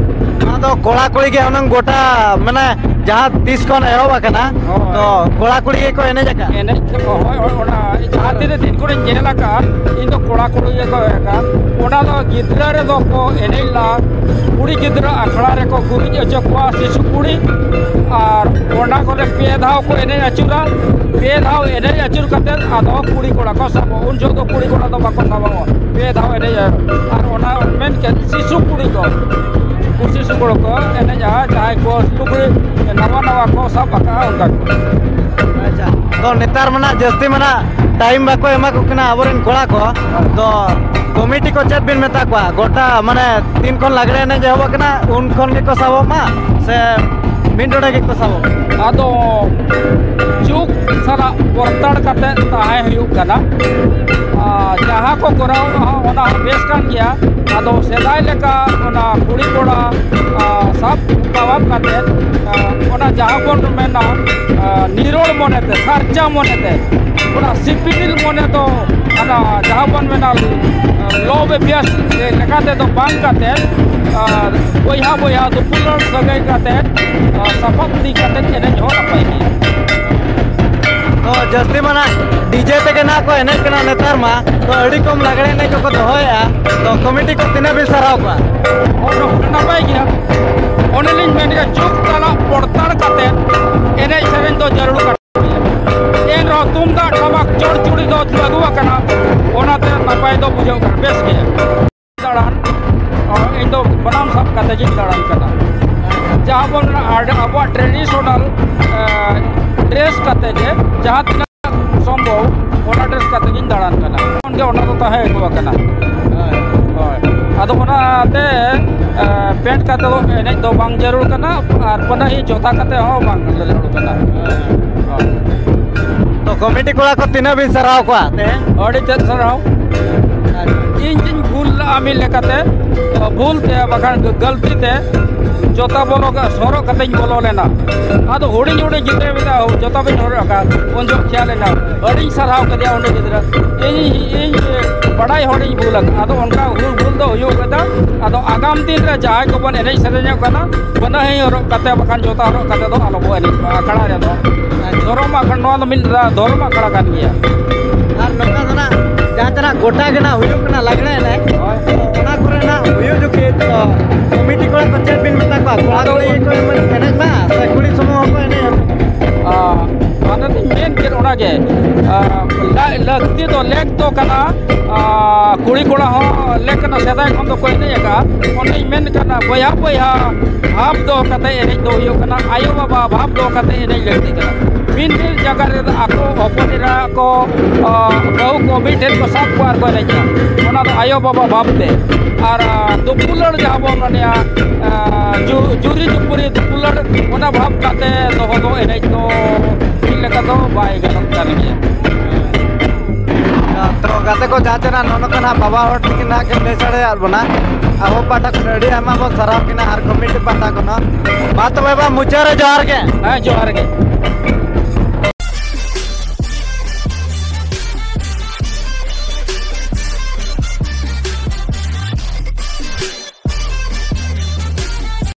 ᱱᱚᱣᱟ ᱫᱚ ᱠᱚᱲᱟ ᱠᱩᱲᱤ ᱜᱮ ᱦᱩᱱᱟᱹᱝ ᱜᱚᱴᱟ, ᱢᱟᱱᱮ ᱡᱟᱦᱟᱸ ᱛᱤᱥ ᱠᱷᱚᱱ ᱮᱦᱚᱵ ᱟᱠᱟᱱᱟ, ᱦᱳᱭ᱾ ᱛᱚ ᱠᱚᱲᱟ ᱠᱩᱲᱤ ᱜᱮᱠᱚ ᱮᱱᱮᱡ ᱟᱠᱟᱫᱼᱟ? ᱮᱱᱮᱡ ᱠᱚ, ᱦᱳᱭ, ᱦᱳᱭ, ᱚᱱᱟ ᱡᱟᱦᱟᱸ ᱛᱤᱱᱟᱹᱜ ᱫᱤᱱ ᱠᱷᱚᱱᱤᱧ ᱧᱮᱞ ᱟᱠᱟᱫᱼᱟ, ᱤᱧ ᱫᱚ ᱠᱚᱲᱟ ᱠᱩᱲᱤ ᱜᱮᱠᱚ ᱮᱱᱮᱡ ᱟᱠᱟᱫᱼᱟ᱾ ᱚᱱᱟ ᱫᱚ ᱜᱤᱫᱽᱨᱟᱹ ᱨᱮᱫᱚ ᱠᱚ ᱮᱱᱮᱡ ᱞᱮᱫᱼᱟ, ᱠᱩᱲᱤ ᱜᱤᱫᱽᱨᱟᱹ ᱟᱠᱷᱲᱟ ᱨᱮᱠᱚ ᱜᱩᱨᱤᱡ ᱚᱪᱚ ᱠᱚᱣᱟ ᱥᱤᱥᱩ ᱠᱩᱲᱤ, ᱟᱨ ᱚᱱᱟ ᱠᱚᱨᱮ ᱯᱮ ᱫᱷᱟᱣ ᱠᱚ ᱮᱱᱮᱡ ᱟᱹᱪᱩᱨᱟ᱾ ᱯᱮ ᱫᱷᱟᱣ ᱮᱱᱮᱡ ᱟᱹᱪᱩᱨ ᱠᱟᱛᱮ ᱟᱫᱚ ᱠᱩᱲᱤ ᱠᱚᱲᱟ ᱠᱚ ᱥᱟᱵᱚᱜᱼᱟ᱾ ᱩᱱ ᱡᱚᱦᱚᱜ ᱫᱚ ᱠᱩᱲᱤ ᱠᱚᱲᱟ ᱫᱚ ᱵᱟᱠᱚ ᱥᱟᱵᱚᱜᱼᱟ, ᱯᱮ ᱫᱷᱟᱣ ᱮᱱᱮᱡ᱾ ᱟᱨ ᱚᱱᱟ ᱢᱮᱱ ᱠᱮᱫ ᱥᱤᱥᱩ ᱠᱩᱲᱤ ᱠᱚ, ᱩᱱᱠᱩ ᱥᱤᱥᱩ ᱠᱩᱲᱤ ᱠᱚ ᱮᱱᱮᱡᱼᱟ, ᱡᱟᱦᱟᱸᱭ ᱠᱚ ᱞᱩᱜᱽᱲᱤ ᱱᱟᱣᱟ ᱱᱟᱣᱟ ᱠᱚ ᱥᱟᱵ ᱟᱠᱟᱫᱼᱟ, ᱚᱱᱠᱟ ᱠᱚ᱾ ᱟᱪᱪᱷᱟ, ᱛᱚ ᱱᱮᱛᱟᱨ ᱢᱟ ᱱᱟᱜ ᱡᱟᱹᱥᱛᱤ ᱢᱟ ᱱᱟᱜ time ᱵᱟᱠᱚ ᱮᱢᱟ ᱠᱚ ᱠᱟᱱᱟ ᱟᱵᱚᱨᱮᱱ ᱠᱚᱲᱟ ᱠᱚ, ᱛᱚ ᱠᱚᱢᱤᱴᱤ ᱠᱚ ᱪᱮᱫ ᱵᱤᱱ ᱢᱮᱛᱟ ᱠᱚᱣᱟ? ᱜᱚᱴᱟ ᱢᱟᱱᱮ ᱛᱤᱱ ᱠᱷᱚᱱ ᱞᱟᱜᱽᱲᱮ ᱮᱱᱮᱡ ᱮᱦᱚᱵᱚᱜ ᱠᱟᱱᱟ, ᱩᱱ ᱠᱷᱚᱱ ᱜᱮᱠᱚ ᱥᱟᱵᱚᱜ ᱢᱟ ᱥᱮ ᱢᱤᱫ ᱰᱚᱸᱰᱮ ᱜᱮᱠᱚ ᱥᱟᱵᱚᱜ ᱢᱟ? ᱟᱫᱚ ᱡᱩᱜᱽ ᱥᱟᱞᱟᱜ ᱯᱚᱨᱛᱟᱲ ᱠᱟᱛᱮ ᱛᱟᱦᱮᱸ ᱦᱩᱭᱩᱜ ᱠᱟᱱᱟ᱾ ᱟᱨ ᱡᱟᱦᱟᱸ ᱠᱚ ᱠᱚᱨᱟᱣ, ᱚᱱᱟ ᱦᱚᱸ ᱵᱮᱥ ᱠᱟᱱ ᱜᱮᱭᱟ᱾ ᱟᱫᱚ ᱥᱮᱫᱟᱭ ᱞᱮᱠᱟ ᱚᱱᱟ ᱠᱩᱲᱤ ᱠᱚᱲᱟ, ᱟᱨ, ᱥᱟᱵ ᱥᱟᱵᱟᱵ ᱠᱟᱛᱮ, ᱟᱸ, ᱚᱱᱟ ᱡᱟᱦᱟᱸ ᱵᱚᱱ ᱢᱮᱱᱟ, ᱟᱸ, ᱱᱤᱨᱚᱲ ᱢᱚᱱᱮᱛᱮ, ᱥᱟᱨᱪᱟ ᱢᱚᱱᱮᱛᱮ, ᱚᱱᱟ ᱥᱤᱯᱤᱞ ᱢᱚᱱᱮ ᱫᱚ, ᱚᱱᱟ ᱡᱟᱦᱟᱸ ᱵᱚᱱ ᱢᱮᱱᱟ, ᱟᱸ, love affair ᱞᱮᱠᱟ ᱛᱮᱫᱚ ᱵᱟᱝ ᱠᱟᱛᱮ, ᱟᱸ, ᱵᱚᱭᱦᱟ ᱵᱚᱭᱦᱟ ᱫᱩᱯᱩᱞᱟᱹᱲ ᱥᱟᱹᱜᱟᱹᱭ ᱠᱟᱛᱮ, ᱟᱸ, ᱥᱟᱯᱟᱵ ᱤᱫᱤ ᱠᱟᱛᱮ ᱮᱱᱮᱡ ᱦᱚᱸ ᱱᱟᱯᱟᱭ ᱜᱮᱭᱟ᱾ ᱛᱚ ᱡᱟᱹᱥᱛᱤ ᱢᱟ ᱱᱟᱜ DJ ᱛᱮᱜᱮ ᱱᱟᱜ ᱠᱚ ᱮᱱᱮᱡ ᱠᱟᱱᱟ ᱱᱮᱛᱟᱨ ᱢᱟ, ᱛᱚ ᱟᱹᱰᱤ ᱠᱚᱢ ᱞᱟᱜᱽᱲᱮ ᱮᱱᱮᱡ ᱠᱚᱠᱚ ᱫᱚᱦᱚᱭᱮᱫᱼᱟ᱾ ᱛᱚ ᱠᱚᱢᱤᱴᱤ ᱠᱚ ᱛᱤᱱᱟᱹᱜ ᱵᱤᱱ ᱥᱟᱨᱦᱟᱣ ᱠᱚᱣᱟ? ᱱᱟᱯᱟᱭ ᱜᱮᱭᱟ᱾ ᱚᱱᱮᱞᱤᱧ ᱢᱮᱱ ᱜᱮᱭᱟ, ᱡᱩᱜᱽ ᱥᱟᱞᱟᱜ ᱯᱚᱲᱛᱟᱲ ᱠᱟᱛᱮ ᱮᱱᱮᱡ ᱥᱮᱨᱮᱧ ᱫᱚ ᱡᱟᱹᱨᱩᱲ ᱠᱟᱱᱟ᱾ ᱮᱱ ᱨᱮᱦᱚᱸ ᱛᱩᱢᱫᱟᱜ ᱴᱟᱢᱟᱠ ᱪᱚᱲᱪᱩᱲᱤ ᱫᱚ ᱟᱹᱜᱩ ᱟᱠᱟᱱᱟ, ᱚᱱᱟᱛᱮ ᱱᱟᱯᱟᱭ ᱫᱚ ᱵᱩᱡᱷᱟᱹᱜ ᱠᱟᱱᱟ, ᱵᱮᱥ ᱜᱮ᱾ ᱫᱟᱬᱟᱱ, ᱚ, ᱤᱧ ᱫᱚ ᱵᱟᱱᱟᱢ ᱥᱟᱵ ᱠᱟᱛᱮ ᱜᱤᱧ ᱫᱟᱬᱟᱱ ᱠᱟᱱᱟ᱾ ᱡᱟᱦᱟᱸ ᱵᱚᱱ ᱢᱮᱱᱟ, ᱟᱰ-, ᱟᱵᱚᱣᱟᱜ traditional, ᱮ, dress ᱠᱟᱛᱮ ᱜᱮ ᱡᱟᱦᱟᱸ ᱛᱤᱱᱟᱹᱜ ᱥᱚᱢᱵᱷᱚᱵ, ᱚᱱᱟ dress ᱠᱟᱛᱮ ᱜᱤᱧ ᱫᱟᱬᱟᱱ ᱠᱟᱱᱟ᱾ ᱠᱷᱚᱱ ᱜᱮ ᱚᱱᱟ ᱫᱚ ᱛᱟᱦᱮᱸ ᱟᱹᱜᱩ ᱟᱠᱟᱱᱟ᱾ ᱦᱳᱭ᱾ ᱟᱫᱚ ᱚᱱᱟᱛᱮ, ᱮ, pant ᱠᱟᱛᱮ ᱫᱚ ᱮᱱᱮᱡ ᱫᱚ ᱵᱟᱝ ᱡᱟᱹᱨᱩᱲ ᱠᱟᱱᱟ, ᱟᱨ ᱯᱟᱱᱟᱦᱤ ᱡᱚᱛᱟ ᱠᱟᱛᱮ ᱦᱚᱸ ᱵᱟᱝ ᱡᱟᱹᱨᱩᱲ ᱠᱟᱱᱟ᱾ ᱦᱳᱭ᱾ ᱛᱚ ᱠᱚᱢᱤᱴᱤ ᱠᱚᱲᱟ ᱠᱚ ᱛᱤᱱᱟᱹᱜ ᱵᱤᱱ ᱥᱟᱨᱦᱟᱣ ᱠᱚᱣᱟ ᱛᱮᱦᱮᱧ? ᱟᱹᱰᱤ ᱛᱮᱫ ᱥᱟᱨᱦᱟᱣ᱾ ᱟᱪᱪᱷᱟ᱾ ᱤᱧ ᱜᱤᱧ ᱵᱷᱩᱞ ᱞᱟᱜᱼᱟ ᱢᱤᱫ ᱞᱮᱠᱟᱛᱮ, ᱵᱷᱩᱞ ᱛᱮ ᱵᱟᱠᱷᱟᱱ ᱜᱟᱹᱞᱛᱤ ᱛᱮ ᱡᱚᱛᱟ ᱵᱚᱞᱚ ᱠᱟᱜ, ᱦᱚᱨᱚᱜ ᱠᱟᱛᱮᱧ ᱵᱚᱞᱚ ᱞᱮᱱᱟ᱾ ᱟᱫᱚ ᱦᱩᱰᱤᱧ ᱦᱩᱰᱤᱧ ᱜᱤᱫᱽᱨᱟᱹ ᱢᱮᱱᱟᱜᱼᱟ, ᱡᱚᱛᱟ ᱵᱟᱹᱧ ᱦᱚᱨᱚᱜ ᱟᱠᱟᱫ, ᱩᱱ ᱡᱚᱦᱚᱜ ᱠᱷᱮᱭᱟᱞ ᱮᱱᱟ, ᱟᱹᱰᱤᱧ ᱥᱟᱨᱦᱟᱣ ᱠᱮᱫᱮᱭᱟ ᱩᱱᱤ ᱜᱤᱫᱽᱨᱟᱹ᱾ ᱤᱧ, ᱤᱧ ᱵᱟᱰᱟᱭ ᱦᱚᱲᱤᱧ ᱵᱷᱩᱞ ᱟᱠᱟᱫ᱾ ᱟᱫᱚ ᱚᱱᱠᱟ ᱵᱷᱩᱞ, ᱵᱷᱩᱞ ᱫᱚ ᱦᱩᱭᱩᱜ ᱠᱟᱱᱟ᱾ ᱟᱫᱚ ᱟᱜᱟᱢ ᱫᱤᱱ ᱨᱮ ᱡᱟᱦᱟᱸᱭ ᱠᱚᱵᱚᱱ ᱮᱱᱮᱡ ᱥᱮᱨᱮᱧᱚᱜ ᱠᱟᱱᱟ, ᱯᱟᱹᱱᱟᱹᱦᱤ ᱦᱚᱨᱚᱜ ᱠᱟᱛᱮ ᱵᱟᱠᱷᱟᱱ ᱡᱚᱛᱟ ᱦᱚᱨᱚᱜ ᱠᱟᱛᱮ ᱫᱚ ᱟᱞᱚ ᱵᱚ ᱮᱱᱮᱡ ᱢᱟ ᱟᱠᱷᱲᱟ ᱨᱮᱫᱚ᱾ ᱟᱪᱪᱷᱟ᱾ ᱫᱷᱚᱨᱚᱢ ᱟᱠᱷᱲᱟ, ᱱᱚᱣᱟ ᱫᱚ ᱢᱤᱫ ᱫᱷᱚᱨᱚᱢ ᱟᱠᱷᱲᱟ ᱠᱟᱱ ᱜᱮᱭᱟ᱾ ᱟᱨ ᱱᱚᱝᱠᱟ ᱫᱚ ᱱᱟᱜ ᱡᱟᱦᱟᱸ ᱛᱤᱱᱟᱹᱜ ᱜᱚᱴᱟ ᱜᱮ ᱱᱟᱜ ᱦᱩᱭᱩᱜ ᱠᱟᱱᱟ ᱞᱟᱜᱽᱲᱮ ᱮᱱᱮᱡ, ᱦᱳᱭ᱾ ᱚᱱᱟ ᱠᱚᱨᱮ ᱱᱟᱜ ᱦᱩᱭᱩᱜ ᱡᱚᱠᱷᱮᱡ ᱫᱚ ᱠᱚᱢᱤᱴᱤ ᱠᱚᱲᱟ ᱠᱚ ᱪᱮᱫ ᱵᱤᱱ ᱢᱮᱛᱟ ᱠᱚᱣᱟ? ᱠᱚᱲᱟ ᱟᱫᱚ ᱠᱩᱲᱤ ᱜᱮᱠᱚ ᱮᱱᱮᱡ ᱢᱟ ᱥᱮ ᱠᱩᱲᱤ ᱥᱩᱢᱩᱝ ᱦᱚᱸᱠᱚ ᱮᱱᱮᱡ ᱦᱚᱪᱚ? ᱟᱸ, ᱢᱟᱱᱮ ᱫᱚᱧ ᱢᱮᱱ ᱠᱮᱫ ᱚᱱᱟᱜᱮ, ᱟᱸ, ᱞᱟ-, ᱞᱟᱹᱠᱛᱤ ᱫᱚ ᱞᱮᱠ ᱫᱚ ᱠᱟᱱᱟ, ᱟᱸ, ᱠᱩᱲᱤ ᱠᱚᱲᱟ ᱦᱚᱸ ᱞᱮᱠ ᱠᱟᱱᱟ, ᱥᱮᱫᱟᱭ ᱠᱷᱚᱱ ᱫᱚᱠᱚ ᱮᱱᱮᱡ ᱟᱠᱟᱫᱼᱟ᱾ ᱚᱸᱰᱮᱧ ᱢᱮᱱ ᱠᱟᱱᱟ, ᱵᱚᱭᱦᱟ ᱵᱚᱭᱦᱟ ᱵᱷᱟᱵᱽ ᱫᱚᱦᱚ ᱠᱟᱛᱮ ᱮᱱᱮᱡ ᱫᱚ ᱦᱩᱭᱩᱜ ᱠᱟᱱᱟ, ᱟᱭᱳ ᱵᱟᱵᱟ ᱵᱷᱟᱵᱽ ᱫᱚᱦᱚ ᱠᱟᱛᱮ ᱮᱱᱮᱡ ᱞᱟᱹᱠᱛᱤ ᱠᱟᱱᱟ᱾ ᱢᱤᱫ ᱢᱤᱫ ᱡᱟᱭᱜᱟ ᱨᱮᱫᱚ ᱟᱠᱚ ᱦᱚᱯᱚᱱ ᱮᱨᱟ ᱠᱚ, ᱟᱸ, ᱵᱟᱹᱦᱩ ᱠᱚ ᱢᱤᱫ ᱴᱷᱮᱱ ᱠᱚ ᱥᱟᱵ ᱠᱚᱣᱟ ᱟᱨ ᱠᱚ ᱮᱱᱮᱡᱟ᱾ ᱚᱱᱟ ᱫᱚ ᱟᱭᱳ ᱵᱟᱵᱟ ᱵᱷᱟᱵᱽ ᱛᱮ᱾ ᱟᱨ, ᱟᱸ, ᱫᱩᱯᱩᱞᱟᱹᱲ ᱡᱟᱦᱟᱸ ᱵᱚᱱ ᱢᱮᱱᱮᱜᱼᱟ, ᱟᱸ, ᱡᱩ-, ᱡᱩᱨᱤ ᱡᱩᱯᱩᱨᱤ ᱫᱩᱯᱩᱞᱟᱹᱲ, ᱚᱱᱟ ᱵᱷᱟᱵᱽ ᱠᱟᱛᱮ ᱫᱚᱦᱚ ᱫᱚ ᱮᱱᱮᱡ ᱫᱚ ᱢᱤᱫ ᱞᱮᱠᱟ ᱫᱚ ᱵᱟᱭ ᱜᱟᱱᱚᱜ ᱠᱟᱱ ᱜᱮᱭᱟ᱾ ᱛᱚ ᱜᱟᱛᱮ ᱠᱚ, ᱡᱟᱦᱟᱸ ᱪᱮᱱᱟᱜ ᱱᱚᱜᱼᱚ ᱱᱚᱝᱠᱟ ᱱᱟᱜ ᱵᱟᱵᱟ ᱦᱚᱲ ᱛᱟᱹᱠᱤᱱ ᱱᱟᱦᱟᱜ ᱠᱤᱱ ᱞᱟᱹᱭ ᱥᱟᱰᱮᱭᱟᱫ ᱵᱚᱱᱟ᱾ ᱟᱵᱚ ᱯᱟᱦᱴᱟ ᱠᱷᱚᱱ ᱟᱹᱰᱤ ᱟᱭᱢᱟ ᱵᱚᱱ ᱥᱟᱨᱦᱟᱣ ᱠᱤᱱᱟ ᱟᱨ ᱠᱚᱢᱤᱴᱤ ᱯᱟᱦᱴᱟ ᱠᱷᱚᱱ ᱦᱚᱸ᱾ ᱢᱟ ᱛᱚᱵᱮ ᱵᱟ, ᱢᱩᱪᱟᱹᱫ ᱨᱮ ᱡᱚᱦᱟᱨ ᱜᱮ᱾ ᱦᱮᱸ, ᱡᱚᱦᱟᱨ ᱜᱮ᱾